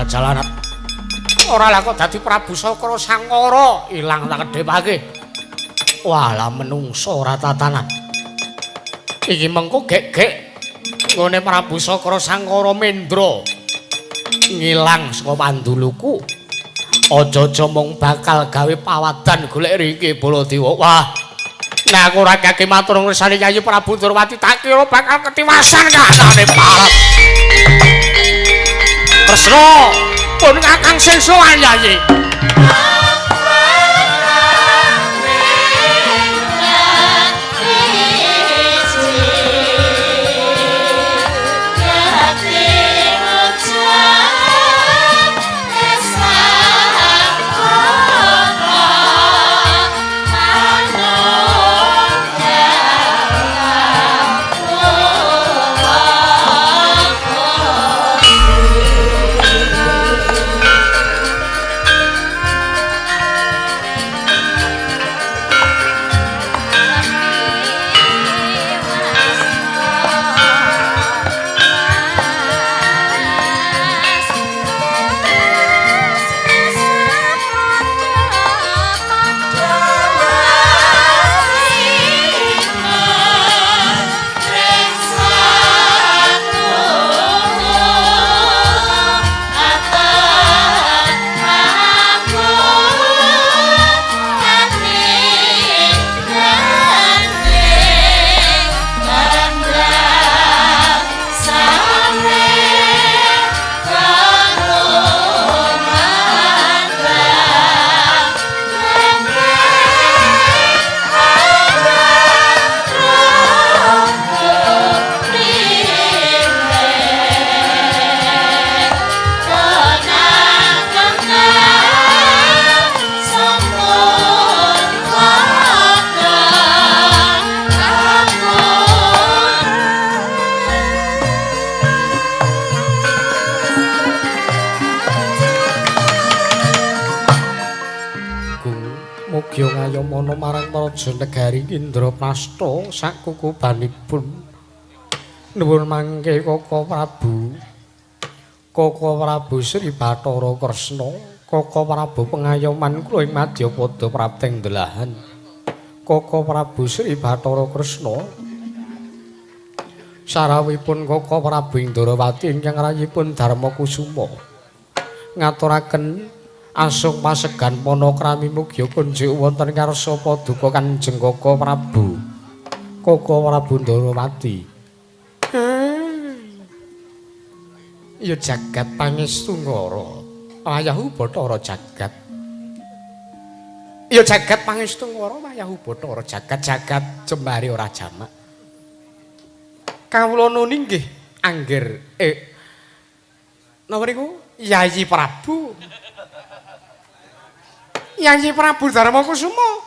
Jalanat ora lah kok dadi Prabu Sakra Sangkara ilang tak kedhepake. Walah menungso ora tatanan. Iki mengko gek-gek nggone Prabu Sakra Sangkara mendra ngilang saka panduluku. Aja-aja mung bakal gawe pawadan golek riki Baladewa. Wah, nek aku ora kake matur ngersane Yayi Prabu Ndorowati tak kira bakal ketiwasan kahanane parep. Kresna pun kakang sing sowan Yayi. Ngayamana marang Praja Negari Indraprasta sakukubanipun. Nuwun mangke Koko Prabu. Koko Prabu Sri Bathara Kresna, Koko Prabu pengayoman kula ing Madyapada prapteng delahan. Koko Prabu Sri Bathara Kresna sarawipun Koko Prabu Indrawati ingkang rayipun Darma Kusuma ngaturaken asung pasegan panakrami mugia kunjuk wonten ngarsa paduka Kanjeng Koko Prabu. Koko Prabu Ndorowati. Ya jagat pangestu ngara. Wayahu Bathara jagat. Ya jagat pangestu ngara wayahu Bathara jagat-jagat jembare ora jamak. Kawula nuni nggih angger napa niku Yayi Prabu. Yayi Prabu Darma Kusuma.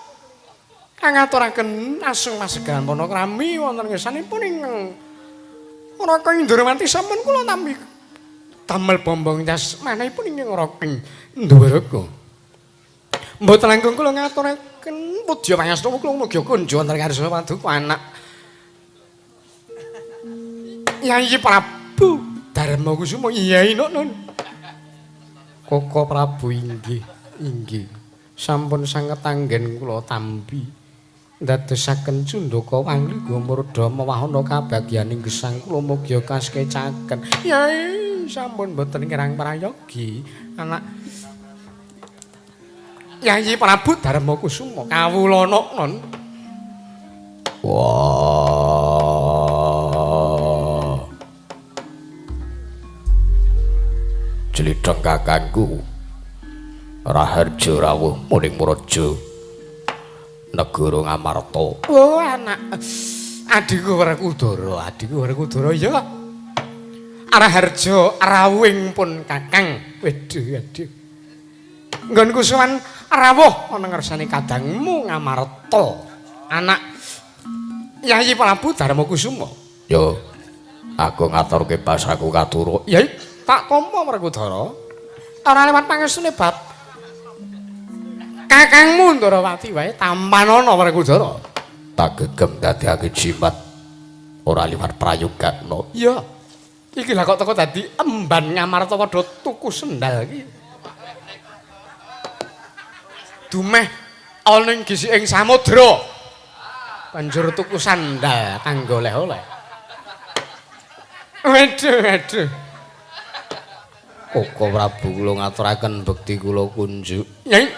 Ngaturaken asung masegan panakrami wonten ngersanipun ingkang Raka Indrawati sampun kula tampi damel bombong jas manahipun ingkang Raka Ndwaraka. Mboten langkung kula ngaturaken pudya pangastu kula mugi kunjuk wonten ngarsa paduka anak Yayi Prabu Darma Kusuma. Iya nun. Koko Prabu inggih inggih sampun sanget anggen kula tampi ndadosaken cundaka wangliga murda mewahana kabagyaning gesang kula mugi kaskecaken. Yai sampun mboten kirang prayogi anak Yayi Prabu Darma Kusuma kawula non. Wah. Jlidheng kakangku Raharja rawuh muning Muraja negara Ngamarta. Oh anak adhiku Werkudara, adhiku Werkudara ya. Raharja rawuhing pun kakang. Waduh aduh. Nggonku sowan rawuh ana ngersane kadangmu Ngamarta. Anak Yayi Prabu Darma Kusuma. Yo, aku ngaturke basaku katura. Yai, tak tampa Werkudara. Ora lewat pangestune bab kakangmu Ndrawati wae tampanana Werkudara. Tak gegem dadekake jimat ora liwat prayogakna. Iya. Iki lha kok teko dadi emban Ngamarta padha tuku sendal iki. Dumeh ana ing gisiking samudra. Banjur tuku sandal kanggo oleh-oleh. Waduh, waduh. Koko Prabu kula ngaturaken bekti kula kunjuk. Nyai.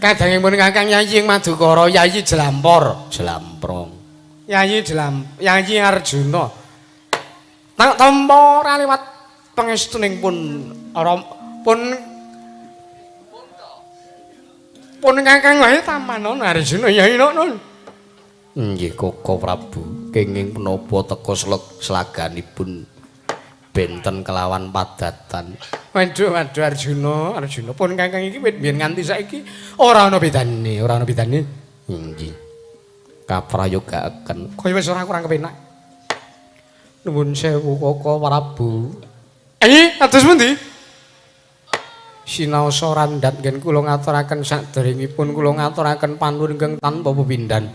Kadangipun Kakang Yayi ing Madukara, Yayi Jlampor, Jlamprong. Yayi Jlam, Yayi Arjuna. Tak tampa ora liwat pangestuning pun ora pun pun Kakang wae tampanana Arjuna Yayi nun. Nggih Koko Prabu, kenging menapa teka slaganipun benten kelawan padatan. Waduh, waduh Arjuna, Arjuna pun Kakang iki wit biyen nganti saiki ora ana bedane, ora ana bedane. Nggih. Kaprayogaaken. Kaya wis ora kurang kepenak. Nuwun sewu Koko Prabu. Kados pundi? Sinaosa randhat nggen kula ngaturaken saderengipun kula ngaturaken panuwun ingkang tanpa pepindhan.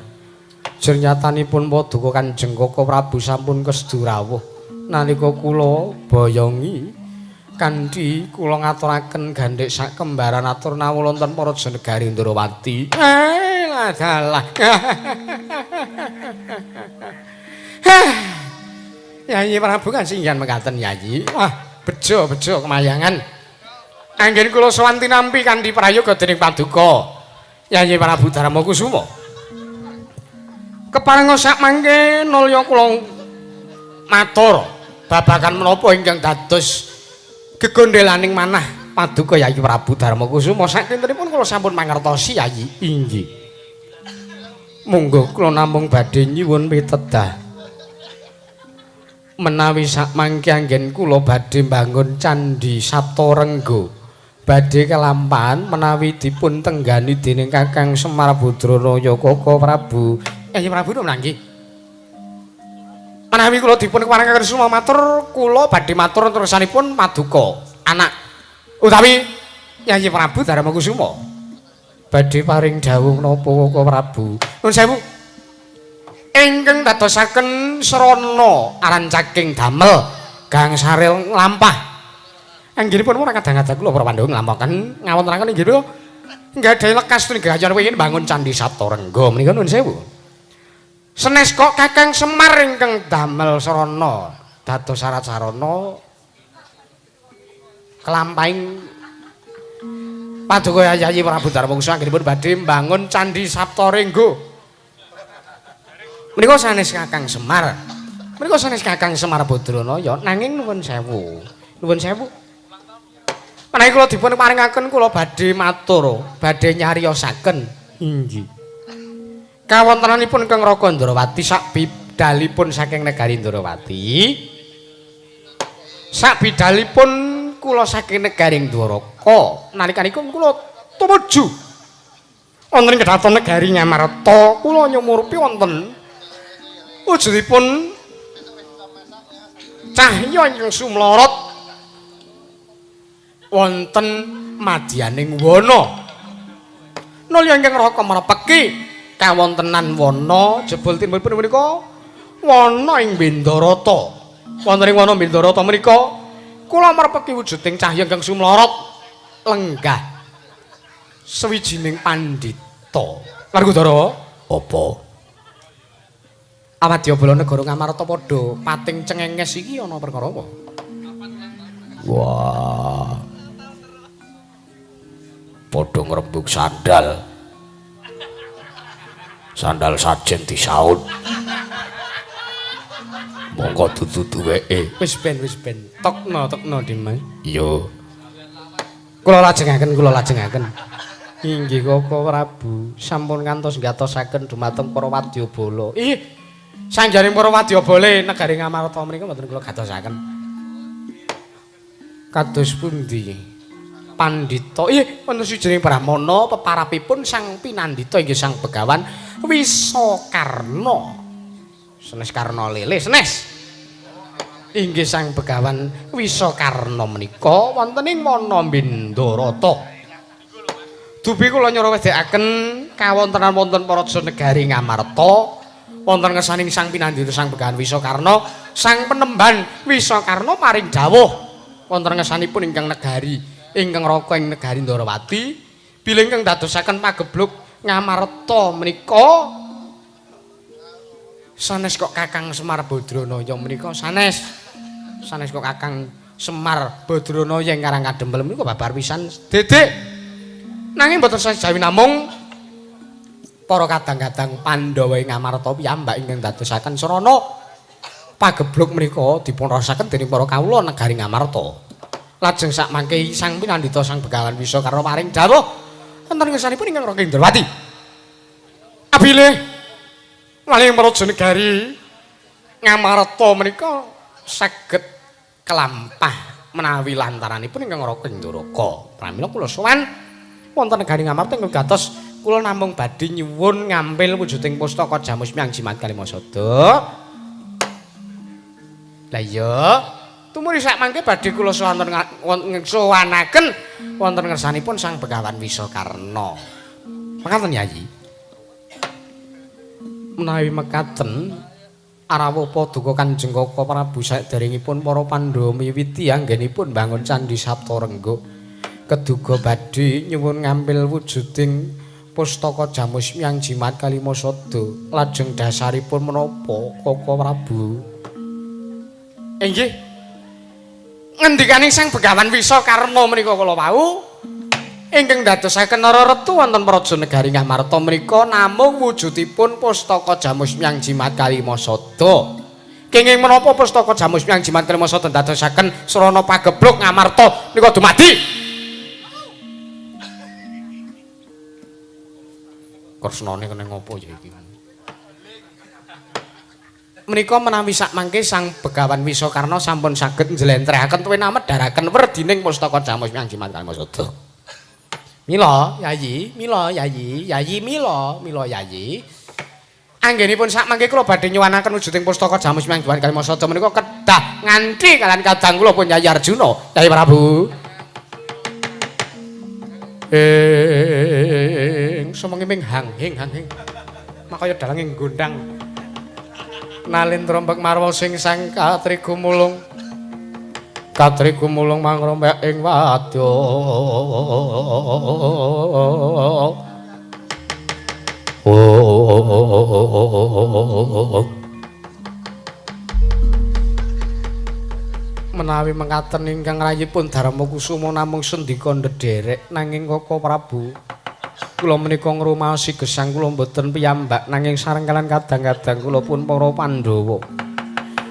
Jernyatanipun paduka Kanjeng Koko Prabu sampun kesdu rawuh. Nalika kula boyongi kanthi kula ngaturaken gandhek sak kembaran atur nawul wonten para negari Ndrawati. Dalah. Yayi Prabu kan singgihan mekaten Yayi. Wah, bejo-bejo kemayangan. Anggen kula sowan tinampi kanthi prayoga dening paduka Yayi Prabu Darma Kusuma. Keparenga sak mangke nulya kula matur babagan menapa ingkang dados gegondelaning manah paduka Yayi Prabu Darma Kusuma. Sakintenipun kula sampun mangertosi Yayi. Inggih. Monggo kula namung badhe nyuwun pitedah. Menawi sak mangke anggen kula badhe mbangun Candhi Saptarengga, badhe kelampahan menawi dipun tenggani dening Kakang Semar Badranaya Koko Prabu. Yayi Prabu nggih. Menawi kula dipun keparengaken suma matur, kula badhe matur terusanipun paduka anak utawi Yayi Prabu Darma Kusuma. Badhe paring dawuh napa Koko Prabu? Nuwun sewu. Ingkang dadosaken srana arancaking damel gangsaril nglampah. Anggenipun ora kadang-kadang kula para Pandhawa nglampahaken ngawontenaken inggih punika nggadahi lekas tunggayan wingin bangun Candhi Saptarengga menika nuwun sewu. Senes kok Kakang Semar ingkang damel srana dados syarat sarana kelampahing paduka Yayi Prabu Darma Kusuma anggenipun badhe mbangun Candhi Saptarengga. Menika sanes Kakang Semar. Menika sanes Kakang Semar Badranaya nanging nuwun sewu. Nuwun sewu. Menawi kula dipun paringaken kula badhe matur, badhe nyariosaken. Inggih. Kawontenanipun Kang Raka Ndrawati sak bidalipun saking negari Ndrawati. Sak bidalipun kula saking negari Dwaraka nalikanipun kula tumuju Wonten ing kedaton negari Ngamarta kula nyumurupi wonten wujudipun cahya ingkang sumlorot wonten madyaning wana. Nalika ingkang raka merepeki kawontenan wana jebul timbulipun menika wana ing Bendarata. Wonten ing wana Bendarata menika kula merepeki wujuding cahya ingkang sumlorot lenggah sawijining pandhita. Werkudara, apa? Awadyabala negara Ngamarta padha pating cengenges iki ana perkara apa? Wah. Padha ngrembug sandal. Sandal sajen disaut. Monggo dudu duweke. Wis ben, wis ben. Tokno, tokno Dimas. Iya. Kula lajengaken, kula lajengaken. Inggih Koko Prabu, sampun ngantos gatosaken dumateng para wadyabala. Ih, sanjaring para wadyabala negari Ngamarta menika mboten kula gatosaken. Kados pundi? Pandhita. Ih, wonten sawijining brahmana peparapipun Sang Pinandita inggih Sang Begawan Wisakarna. Senes Karna lele, senes. Inggih Sang Begawan Wisakarna menika wonten ing wana Bendarata. Dupi kula nyuruwedhekaken kawontenan wonten paraja negari Ngamarta wonten ngersaning Sang Pinandita Sang Begawan Wisakarna, Sang Penemban Wisakarna paring dawuh wonten ngersanipun ingkang negari ingkang raka ing negari Ndorowati bilih ingkang dadosaken pagebluk Ngamarta menika sanes kok Kakang Semar Badranaya menika sanes sanes kok Kakang Semar Badranaya ing Karang Kadempel menika babar pisan dedek. Nanging mboten sajawi namung para kadang-kadang Pandhawa ing Ngamarta piyambak ingkang dadosaken srana pagebluk menika dipunrasaken dening para kawula negari Ngamarta. Lajeng sakmangke Sang Pinandita Sang Begawan Wisakarna paring dawuh wonten ngersanipun ingkang Raka Indrawati. Abilih maling praja negari Ngamarta menika saged kelampah menawi lantaranipun ingkang Raka Indaraka. Pramila kula sowan wonten negari Ngamarta ingkang gatos kula namung badhe nyuwun ngampil wujuding pustaka Jamus Miang Jimat Kalimasada. Lah iya, tumuri sak mangke badhe kula sowanaken wonten ngersanipun Sang Begawan Wisakarna. Mekaten Yayi. Menawi mekaten arawuh paduka Kanjeng Kaka Prabu saderengipun para Pandhawa miwiti anggenipun bangun Candhi Saptarengga. Keduga badhe nyuwun ngampil wujuding pustaka Jamus Miang Jimat Kalimasada. Lajeng dasaripun menapa Kaka Prabu? Inggih. Ngendikane Sang Begawan Wisakarna menika kala wau ingkang dadosaken Nararetu wonten praja negari Ngamarta menika namung wujudipun pustaka Jamus Miang Jimat Kalimasada. Kenging menapa pustaka Jamus Miang Jimat Kalimasada dadosaken srana pagebluk Ngamarta nika dumadi? Kresnane kene ngopo ya iki? Menika menawi sakmangke Sang Begawan Wisakarna sampun saged njlentrehaken tuwin amedharaken werdining pustaka Jamus Miang Jimat Kalimasada. Mila Yayi, mila Yayi, Yayi mila, mila Yayi. Anggenipun sakmangke kula badhe nyuwunaken wujuding pustaka Jamus Miang Jimat Kalimasada menika kedah nganthi kalian kadang kula pun Yayi Arjuna, Yayi Prabu. Ing sumengi ming hang hing hang hing. Makaya dalange gondang. Nalindra mbek marwa sing sang katrigumulung. Katrigumulung mangrombak ing wadya. Menawi mekaten ingkang rayipun Darma Kusuma namung sendika ndederek nanging Kaka Prabu kula menika ngrumaosi gesang kula mboten piyambak nanging sareng kalian kadang-kadang kula pun para Pandhawa.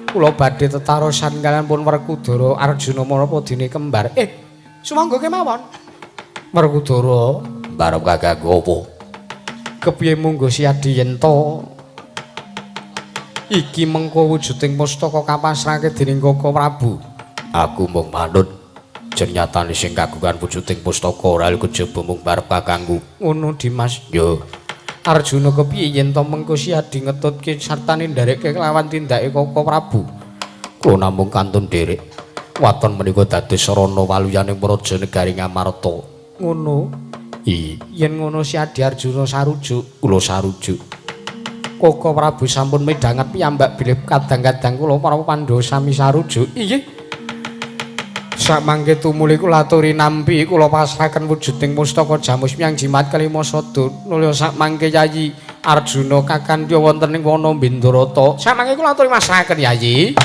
Kula badhe tetarosan kalian pun Werkudara Arjuna menapa dene kembar. Sumangga kemawon. Werkudara barep kaganggu apa? Kepiye munggo siadi yen to iki mengko wujuding pustaka kapasrahke dening Kaka Prabu. Aku mung manut Senajan nyatane sing kagungan wujuding pustaka ora kejaba mung barep kakangku. Ngono Dimas. Yo. Arjuna kepiye yen to mengko Siadi ngetutke sartane nderekke kelawan tindake Koko Prabu? Kula namung kantun nderek. Waton menika dados sarana waluyaning praja negari Ngamarta. Ngono. Iya. Yen ngono Siadi Arjuna sarujuk, kula sarujuk. Koko Prabu sampun midhanget piyambak bilih kadang-kadang kula para Pandhawa sami sarujuk. Inggih. Samangke tumuli kula aturi nampi kula pasrahaken wujuding pustaka Jamus Miang Jimat Kelima Sada. Nulya samangke Yayi Arjuna kakandya wonten ing wana Bindarata. Samangke kula aturi masrahaken Yayi.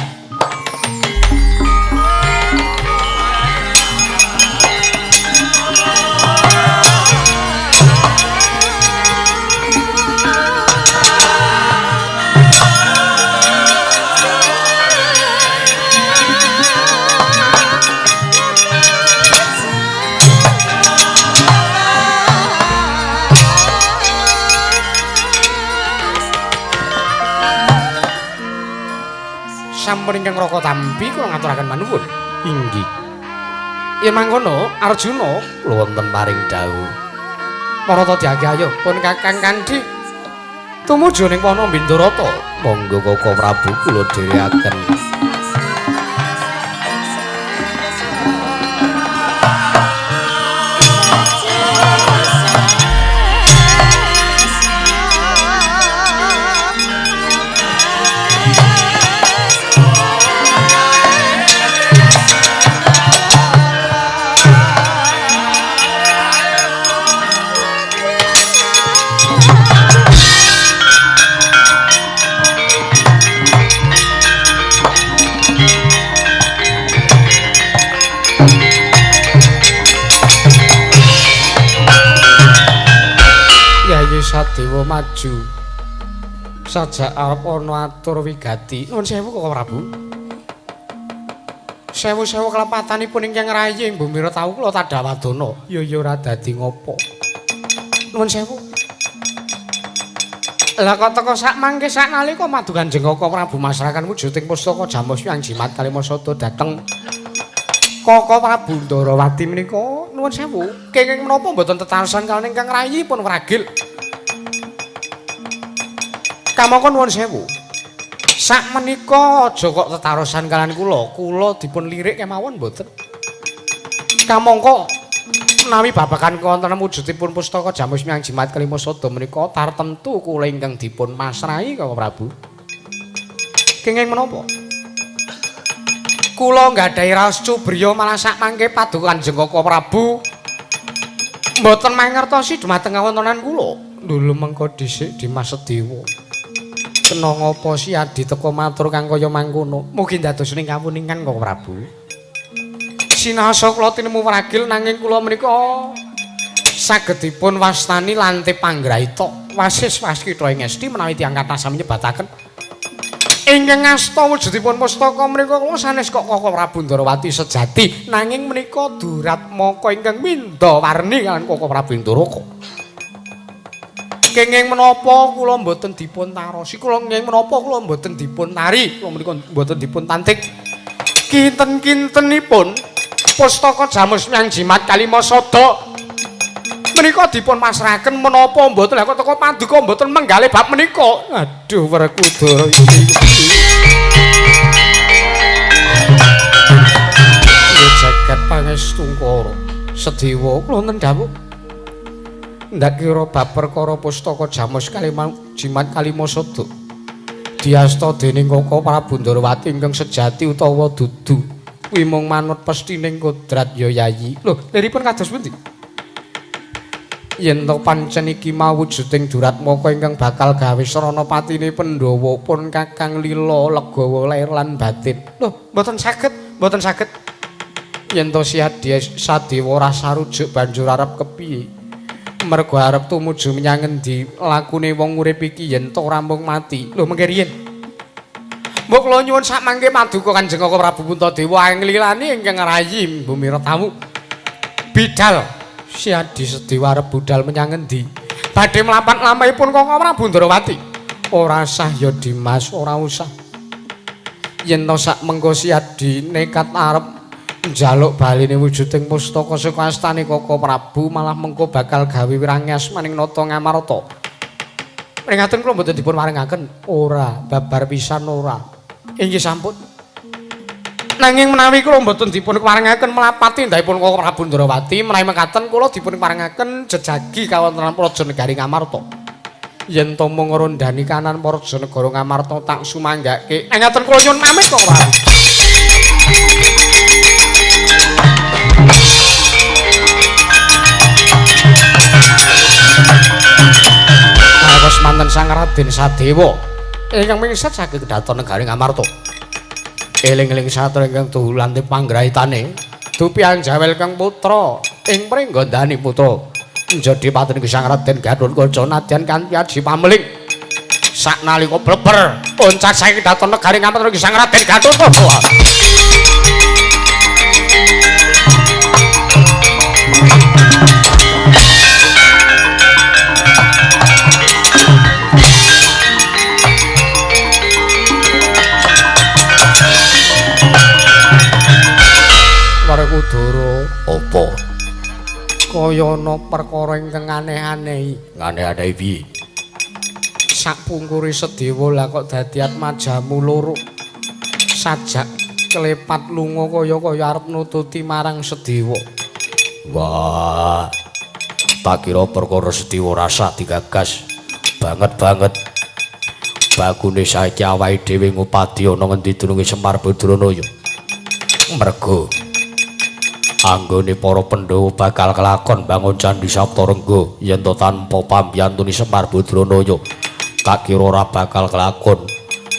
Sampun ingkang raka tampi kula ngaturaken panuwun. Inggih. Yen mangkono Arjuna kula wonten paring dawuh. Marata diage ayo pun Kakang Kandhi tumuju ning wana Bindarata. Monggo Koko Prabu kula dherekaken. Sadewa maju sajak arep ana atur wigati. Nuwun sewu Koko Prabu. Sewu-sewu kelepatanipun ingkang rayi ing bumi tau kula tadhawadana. Ya ya ora dadi ngopo. Nuwun sewu. Lah kok teka sak mangke sak nalika madu Kanjeng Koko Prabu masrahaken wujuding pustaka Jamus Miang Jimat Kalima Sada dhateng Koko Prabu Ndarawati menika. Nuwun sewu. Kenging menapa mboten tetarosan kaliyan ingkang rayi pun wragil. Kamangka nuwun sewu. Sak menika aja kok tetarosan kaliyan kula, kula dipun lirik kemawon mboten. Kamangka menawi babagan wonten wujudipun pustaka Jamus Miang Jimat Kelima Sada menika tartemtu kula ingkang dipun masrahi Koko Prabu. Kenging menapa? Kula nggadahi raos cubriya malah sak mangke paduka Kanjeng Koko Prabu mboten mangertosi dumateng kawontenan kula. Lho mengko dhisik Dimas Sedewa. Kena ngapa Siadi teka matur kang kaya mangkono? Mugi ndados ning kawuningan Koko Prabu. Sinasa kula tinemu wragil nanging kula menika saged dipun wastani lante panggraita. Wasis waskita ing esti menawi tiyang kathah sami nyebataken ingkang asta wujudipun pustaka menika kula sanes kok Koko Prabu Ndarawati sejati nanging menika duratmaka ingkang mindha warni kaliyan Koko Prabu Ndaraka. Kenging menapa kula mboten dipun tarosi, kula kenging menapa kula mboten dipun tari, kula menika mboten dipun tantik. Kinten-kintenipun pustaka Jamus Miang Jimat Kalima Sada menika dipun masrahaken menapa mboten lha kok teka paduka mboten menggalih bab menika. Aduh Werkudara iki. Ya jagat pangestungkara Sedewa kula wonten dawuh. Ndak kira bab perkara pustaka Jamus Kalima Jimat Kalima Sada diasta dening Koko Prabu Ndarawati ingkang sejati utawa dudu kuwi mung manut pestining kodrat ya Yayi. Lho, liripun kados pundi? Yen to pancen iki mawujuding duratmaka ingkang bakal gawe srana patine Pandhawa pun Kakang lila legawa lair lan batin. Lho, mboten saged, mboten saged. Yen to Siadi Sadewa ora sarujuk banjur arep kepiye? Mergo arep tumuju menyang ngendi lakune wong urip iki yen to rampung mati. Lho mengke riyin. Mbok kula nyuwun sak mangke paduka Kanjeng Koko Prabu Puntadewa nglilani ingkang rayi bumi retamu. Bidal Siadi Sedewa arep budal menyang ngendi? Badhe mlapat lampahipun Koko Prabu Ndarawati. Ora sah ya Dimas, ora usah. Yen to sak mengko Siadi nekat arep Njaluk baline wujuding pustaka saka astane Koko Prabu malah mengko bakal gawe wirangas maning nata Ngamarta. Pringaten kula mboten dipun warengaken. Ora, babar pisan ora. Inggih sampun. Nanging menawi kula mboten dipun warengaken mlapati ndahipun Koko Prabu Ndrawati, menawi mekaten kula dipun warengaken jejagi kawontenan Praja Negari Ngamarta. Yen to mung ngrondani kanan Praja Negara Ngamarta tak sumanggake. Ngaten kula nyuwun pamit Koko Prabu. Awas manten Sang Raden Sadewa ingkang mingsat saking kedaton negari Ngamarta. Eling-eling satra ingkang tuhulante panggraitane dupi anjawel kang putra ing pringgondani putra njadi paten Sang Raden Gathotkaca nadyan kanthi aji pameling. Saknalika bleber oncat saking kedaton negari Ngamarta Sang Raden Gathotkaca. Werkudara, apa? Kaya ana perkara ingkang aneh-aneh. Aneh-aneh piye? Sakpungkure Sedewa lah kok dadi atmajamu loro. Sajak klepat lunga kaya-kaya arep nututi marang Sedewa. Wah. Tak kira perkara Sedewa rasa digagas banget-banget. Bagune saiki awake dhewe ngupadi ana ngendi dununge Semar Badranaya. Mergo anggone para Pandhawa bakal kelakon bangun Candhi Saptarengga yen to tanpa pambiyantune Semar Badranaya tak kira ora bakal kelakon.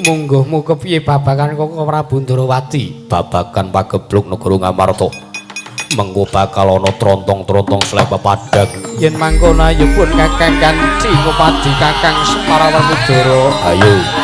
Mungguhmu kepiye babagan Koko Prabu Ndrawati? Babagan pagebluk negara Ngamarta mengko bakal ana trontong-trontong sleh pepadang. Yen mangkono ayo pun Kakang kanthi ngupadi Kakang Semar Werkudara. Ayo.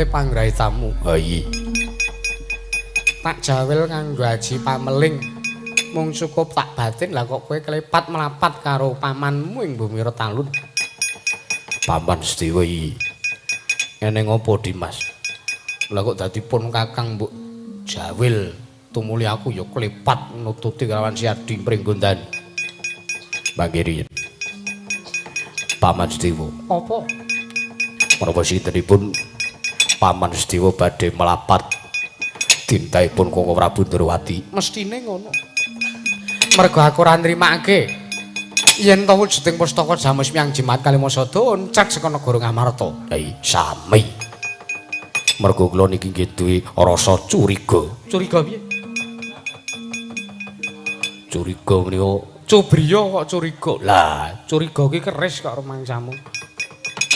Panggraitamu. Ha iya. Tak jawil nganggo aji pameling. Mung cukup tak batin lah kok kowe klepat mlapat karo pamanmu ing bumi Retalun. Paman Sedewa iki. Ngene ngopo Dimas? Lah kok dadi pun Kakang mbok jawil tumuli aku ya klepat nututi kelawan si Adi Pringgondani. Mangke Paman Sedewa. Apa? Menapa sintenipun Paman Sedewa badhe melapat tintahipun Koko Prabu Ndrawati? Mestine ngono. Mergo aku ora nrimake yen to wujuding pustaka Jamus Miang Jimat Kalimasada oncak saka negara Ngamarta. Ha sami. Mergo kula niki nggih duwe rasa curiga. Curiga piye? Curiga menika cubriya kok curiga. Lah, curiga ki keris kok rumangsamu.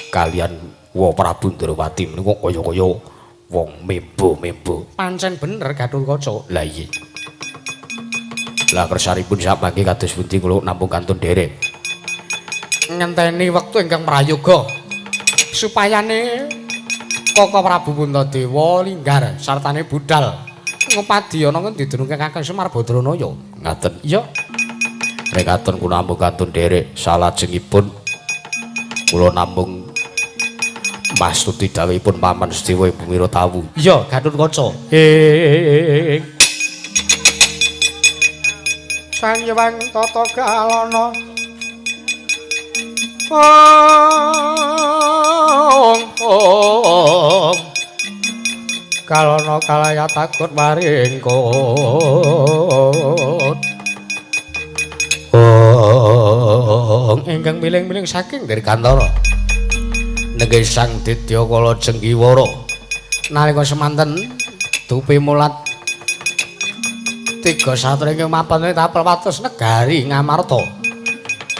Kalian Wa Prabu Ndrawati menika kaya-kaya wong membo-membo. Pancen bener Gathotkaca. Lah iya. Lah kersanipun samangke kados pundi kula namung kantun nderek. Ngenteni wektu ingkang prayoga supayane Koko Prabu Puntadewa linggar sartane budal ngupadi ana ngendi dununge Kakang Semar Badranaya. Ngaten. Iya. Nek katon kula namung kantun nderek salajengipun kula namung mastuti dawuhipun Paman Sedewa ing Bumi Tawu. Iya, Gathotkaca. Sang Hyang Tata Galana. Ong ong. Kalana kalaya takut maringkut. Oh, ingkang miling-miling saking Dirgantara. Nenggih Sang Didya Kala Jenggiwara. Nalika semanten dupi mulat tiga satria ingkang mapan tapel watus negari Ngamarta.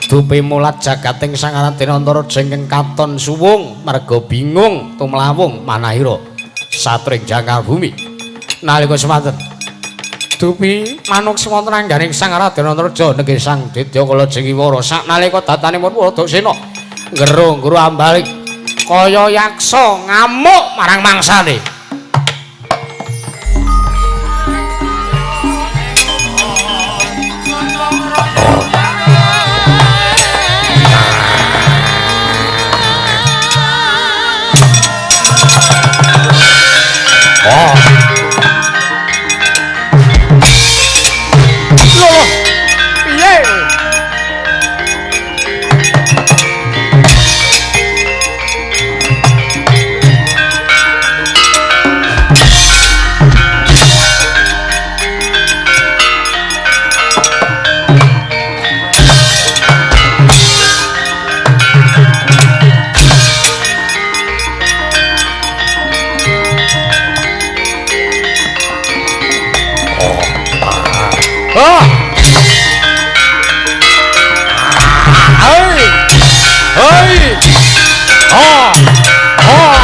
Dupi mulat jagating Sang Raden Antaraja ingkang katon suwung merga bingung tumlawung manahira satring jangkar bumi. Nalika semanten dupi manuk wonten angganing Sang Raden Antaraja nenggih Sang Didya Kala Jenggiwara saknalika datanipun Wadaksena nggero-nggero ambalik kaya yaksa ngamuk marang mangsane. Oh. Loh, piye? Oh. Hei. Hei. Oh. Oh.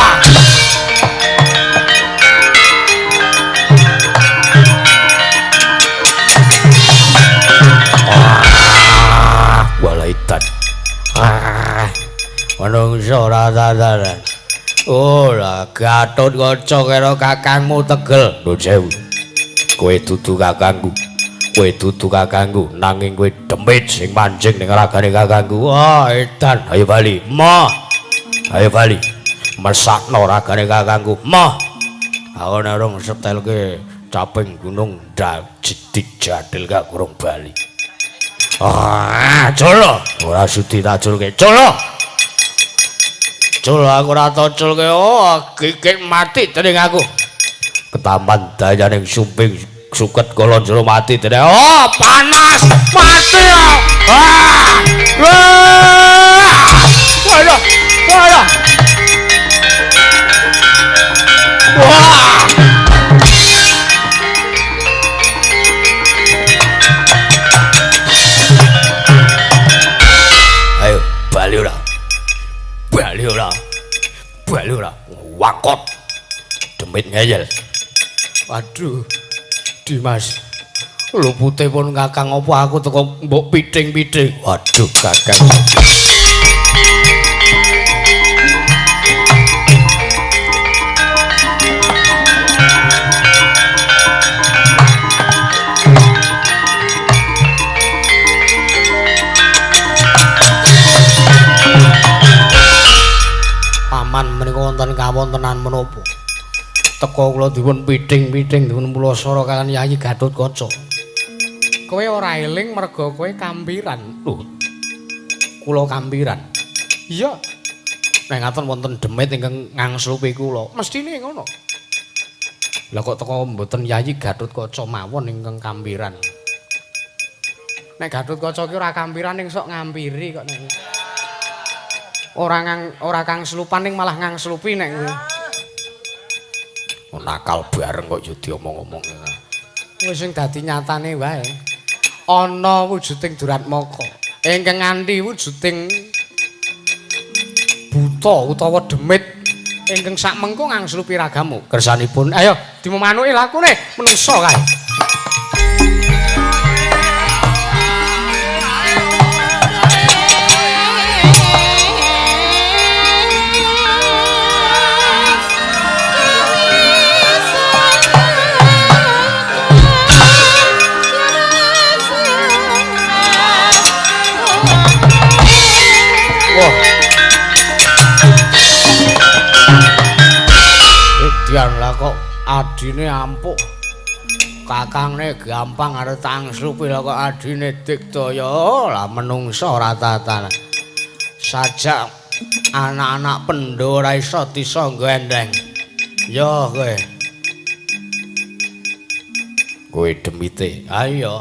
Ah, walaitan. Ah. Manungsa ora tataran. Oh, lah Gatot Kaca karo kakangmu tegel. Nuwun sewu. Kowe dudu kakangku. Kowe dudu kakangku, nanging kowe demit sing manjing ning ragane kakangku. Wah, edan. Ayo bali. Moh. Ayo bali. Mesakno ragane kakangku. Moh. Aku nek rung setelke caping gunung dijadil gak kurung bali. Ah, colo. Ora sudi tak culke. Colo. Colo aku ora toculke. Oh, gigit mati dening aku. Ketampan dayaning sumping suket kala jero mati dene. Oh, panas. Mati. Ah! Wah! Waduh. Waduh. Wah! Ayo, bali ora. Bali ora. Bali ora. Wangkot. Demit ngeyel. Waduh. Dimas, lupute pun kakang apa aku teko mbok piting-piting. Waduh, kakang. Paman menika wonten kawontenan menapa? Teko kula dipun piting-piting dipun pulasara kaliyan Yayi Gatotkaca. Kowe ora eling merga kowe kampiran. Lho. Kula kampiran. Iya. Nek ngaten wonten demit ingkang ngangslupi kula. Mestine ngono. Lah kok teko mboten Yayi Gatotkaca mawon ingkang kampiran. Nek Gatotkaca ki ora kampiran ning sok ngampiri kok nek. Ora kang slupan ning malah ngangslupi nek kuwi. Nakal bareng kok yo diomong-omong. Wis sing dadi nyatane wae. Ana wujuding Duratmaka ingkang nganti wujuding buta utawa demit ingkang sakmengko ngangslupi ragamu. Kersanipun ayo dimemanuki lakune menungsa kae. Edan lah kok adine ampuh. Kakangne gampang arep tangslupi lah kok adine digdaya. Lah menungsa ora tatanan. Sajak anak-anak Pandhawa ora iso disangga endeng. Yo kowe. Kowe demite. Ayo.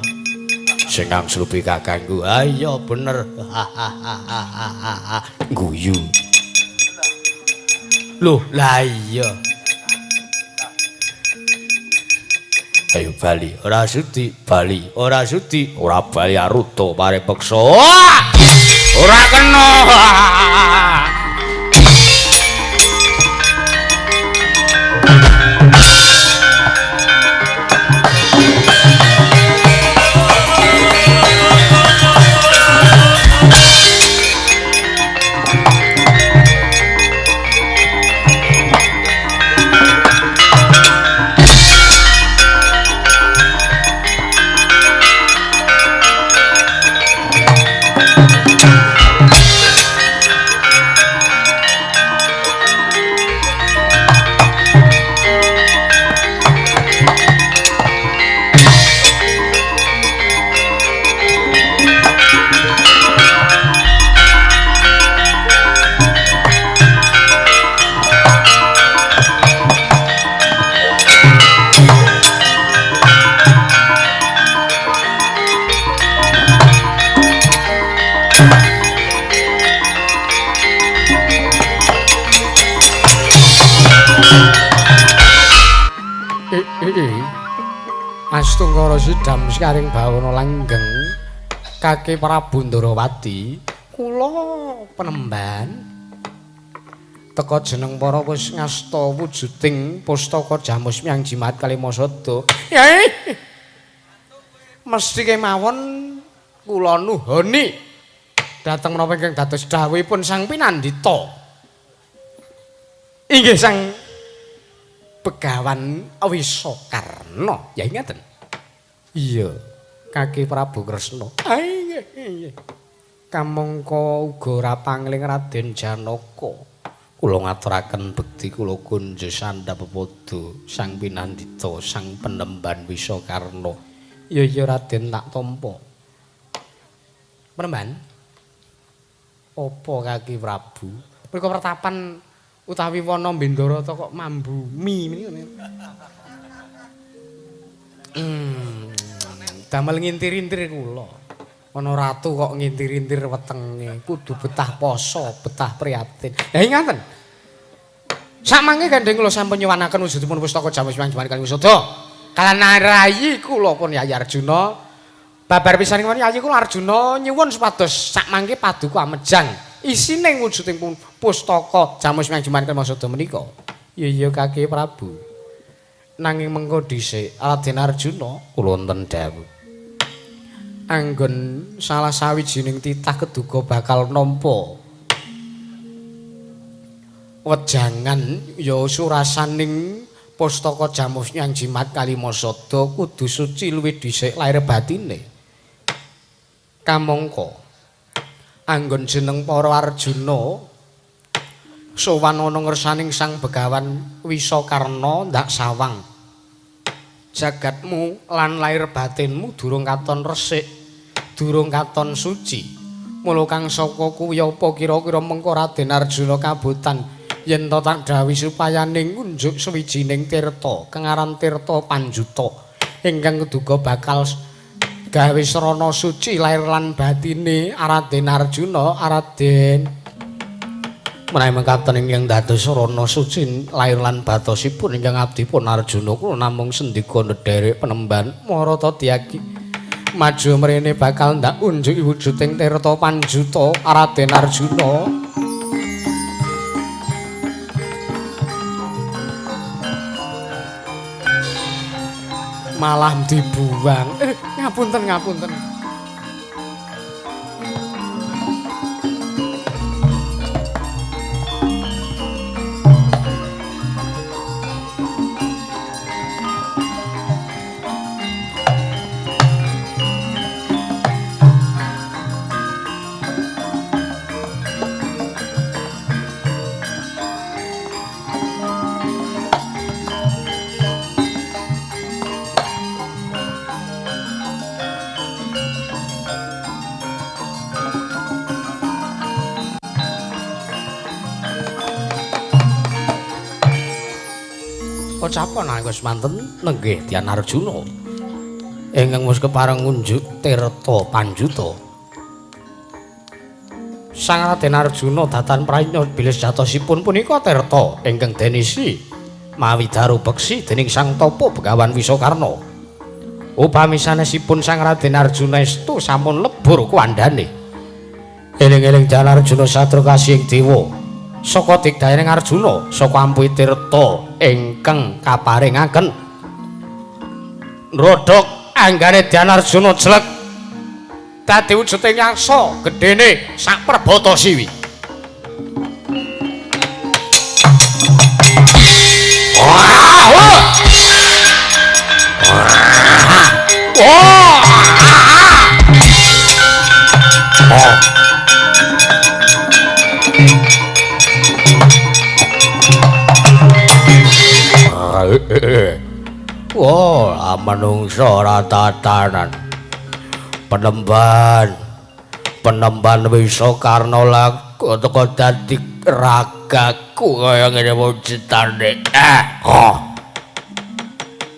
Sing angslupi kakangku. Ayo bener. Guyu. Loh, lah iya. Ayo bali, ora sudi, bali, ora sudi, ora bali aruta pare peksa. Ora kena. Astungkara sidam sekaring bawana langgeng Kaki Prabu Ndorowati kula penemban teka jeneng para wis ngasta wujuding pustaka Jamus Miang Jimat Kalimasada. Yai mesti kemawon kula nuhoni dhateng menapa ingkang dados dawuhipun Sang Pinandita. Inggih Sang Begawan Wisakarna. Ya ngaten. Iya, Kaki Prabu Kresna. Inggih, inggih. Kamangka uga ora pangling Raden Janaka. Kula ngaturaken bekti kula kunjo sandhap pepadha Sang Pinandita, Sang Penemban Wisakarna. Iya iya Raden tak tampa. Penemban. Apa Kaki Prabu? Mriko pertapan utawi wana Bendarata kok mambu mi menika. Damel ngintir-intir kula. Ana ratu kok ngintir-intir wetenge, kudu betah poso, betah prihatin. Lah ngaten. Sakmangke gandeng kula sampun nyuwunaken wujudipun pustaka Jamus Miang Jimat Kalimasada. Kalan rayi kula pun Yayi Arjuna. Babar pisan kemawon Yayi kula Arjuna nyuwun supados sakmangke paduka amejang isine wujuding pustaka Jamus Miang Jimat Kalimasada menika. Iya iya Kaki Prabu. Nanging mengko dhisik Raden Arjuna kula wonten dawuh. Anggon salah sawijining titah keduga bakal nampa wejangan ya surasaning pustaka Jamus Miang Jimat Kalimasada kudu suci luwih dhisik lair batine. Kamangka anggon jeneng para Arjuna sowan ana ngersaning Sang Begawan Wisakarna ndak sawang jagatmu lan lair batinmu durung katon resik, durung katon suci. Mula kang saka kuwi apa kira-kira mengko Raden Arjuna kabotan yen to tak dawuhi supayane ngunjuk sawijining tirta kang aran Tirta Panjuta ingkang keduga bakal gawe srana suci lair lan batine Raden Arjuna. Raden menawi mekaten ingkang dados srana suci lair lan batosipun ingkang abdipun Arjuna kula namung sendika ndherek penemban Marata Dyagi maju mrene bakal ndak unjuki wujuding Tirta Panjuta Raden Arjuna. Malah dibuang. Ngapunten ngapunten. Pocapan nalika semanten nenggih Tyan Arjuna. Ingkang wis kepareng ngunjuk tirta panjuta. Sang Raden Arjuna datan prayitna bilih sejatosipun punika tirta ingkang denisi mawi daru beksi dening Sang Tapa Begawan Wisakarna. Upami sanesipun Sang Raden Arjuna estu sampun lebur kuwandane. Eling-eling Jan Arjuna satru kasih ing dewa. Saka digdayaning Arjuna saka ampuhi tirta ingkang kaparingaken. Nrodhok anggane Jan Arjuna jlek dadi wujuding yaksa gedene sak perbata siwi. Wah! Wah! Wah, manungsa ora tatanan. Penemban Wisakarna laku teko dadi ragaku kaya ngene wujudane.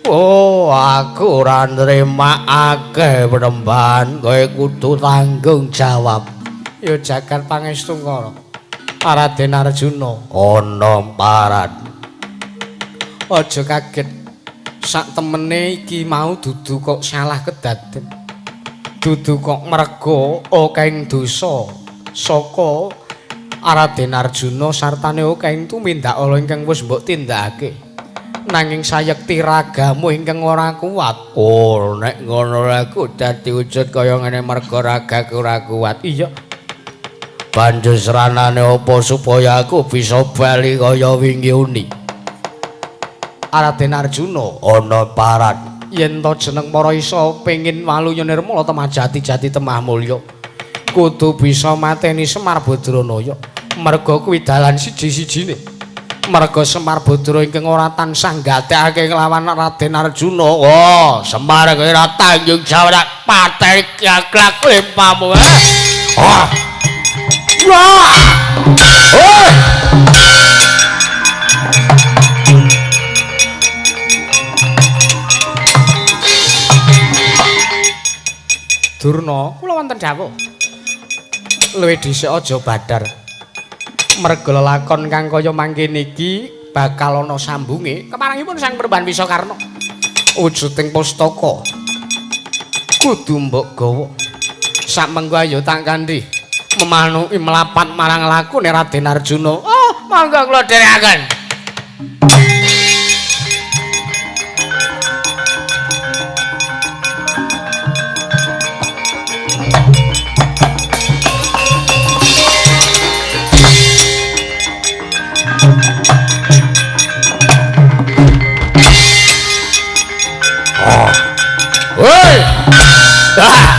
Oh, aku ora nrimakake penemban, kowe kudu tanggung jawab. Ya jagat pangestu Kara. Raden Arjuna ana paran. Aja kaget. Sak temene iki mau dudu kok salah kedaden. Dudu kok merga akehing dosa saka Raden Arjuna sartane akehing tumindak ala ingkang wis mbok tindakake. Nanging sayekti ragamu ingkang ora kuat. Oh, nek ngono aku dadi wujud kaya ngene merga ragaku ora kuat. Iya. Banjur sranane apa supaya aku bisa bali kaya wingi uni? Raden Arjuna ana paran. Yen to jeneng para isa pengin waluya nirmala temah jati-jati temah mulya, kudu bisa mateni Semar Badranaya. Merga kuwi dalan siji-sijine. Merga Semar Badra ingkang ora tansah gatekake nglawan Raden Arjuna. Oh, Semar kowe ora tanggung jawab pateni gaglak limpamu. Oh. Wah! Oi! Durna, kula wonten dawuh. Luwih dhisik aja badar. Merga lelakon kang kaya mangkene iki bakal ana sambunge keparengipun Sang Peremban Wisakarna. Wujuding pustaka kudu mbok gawa. Sak mengko ayo tak kanthi memanuki mlapat marang lakune Raden Arjuna. Oh, monggo kula dherekaken. Woi. Ah.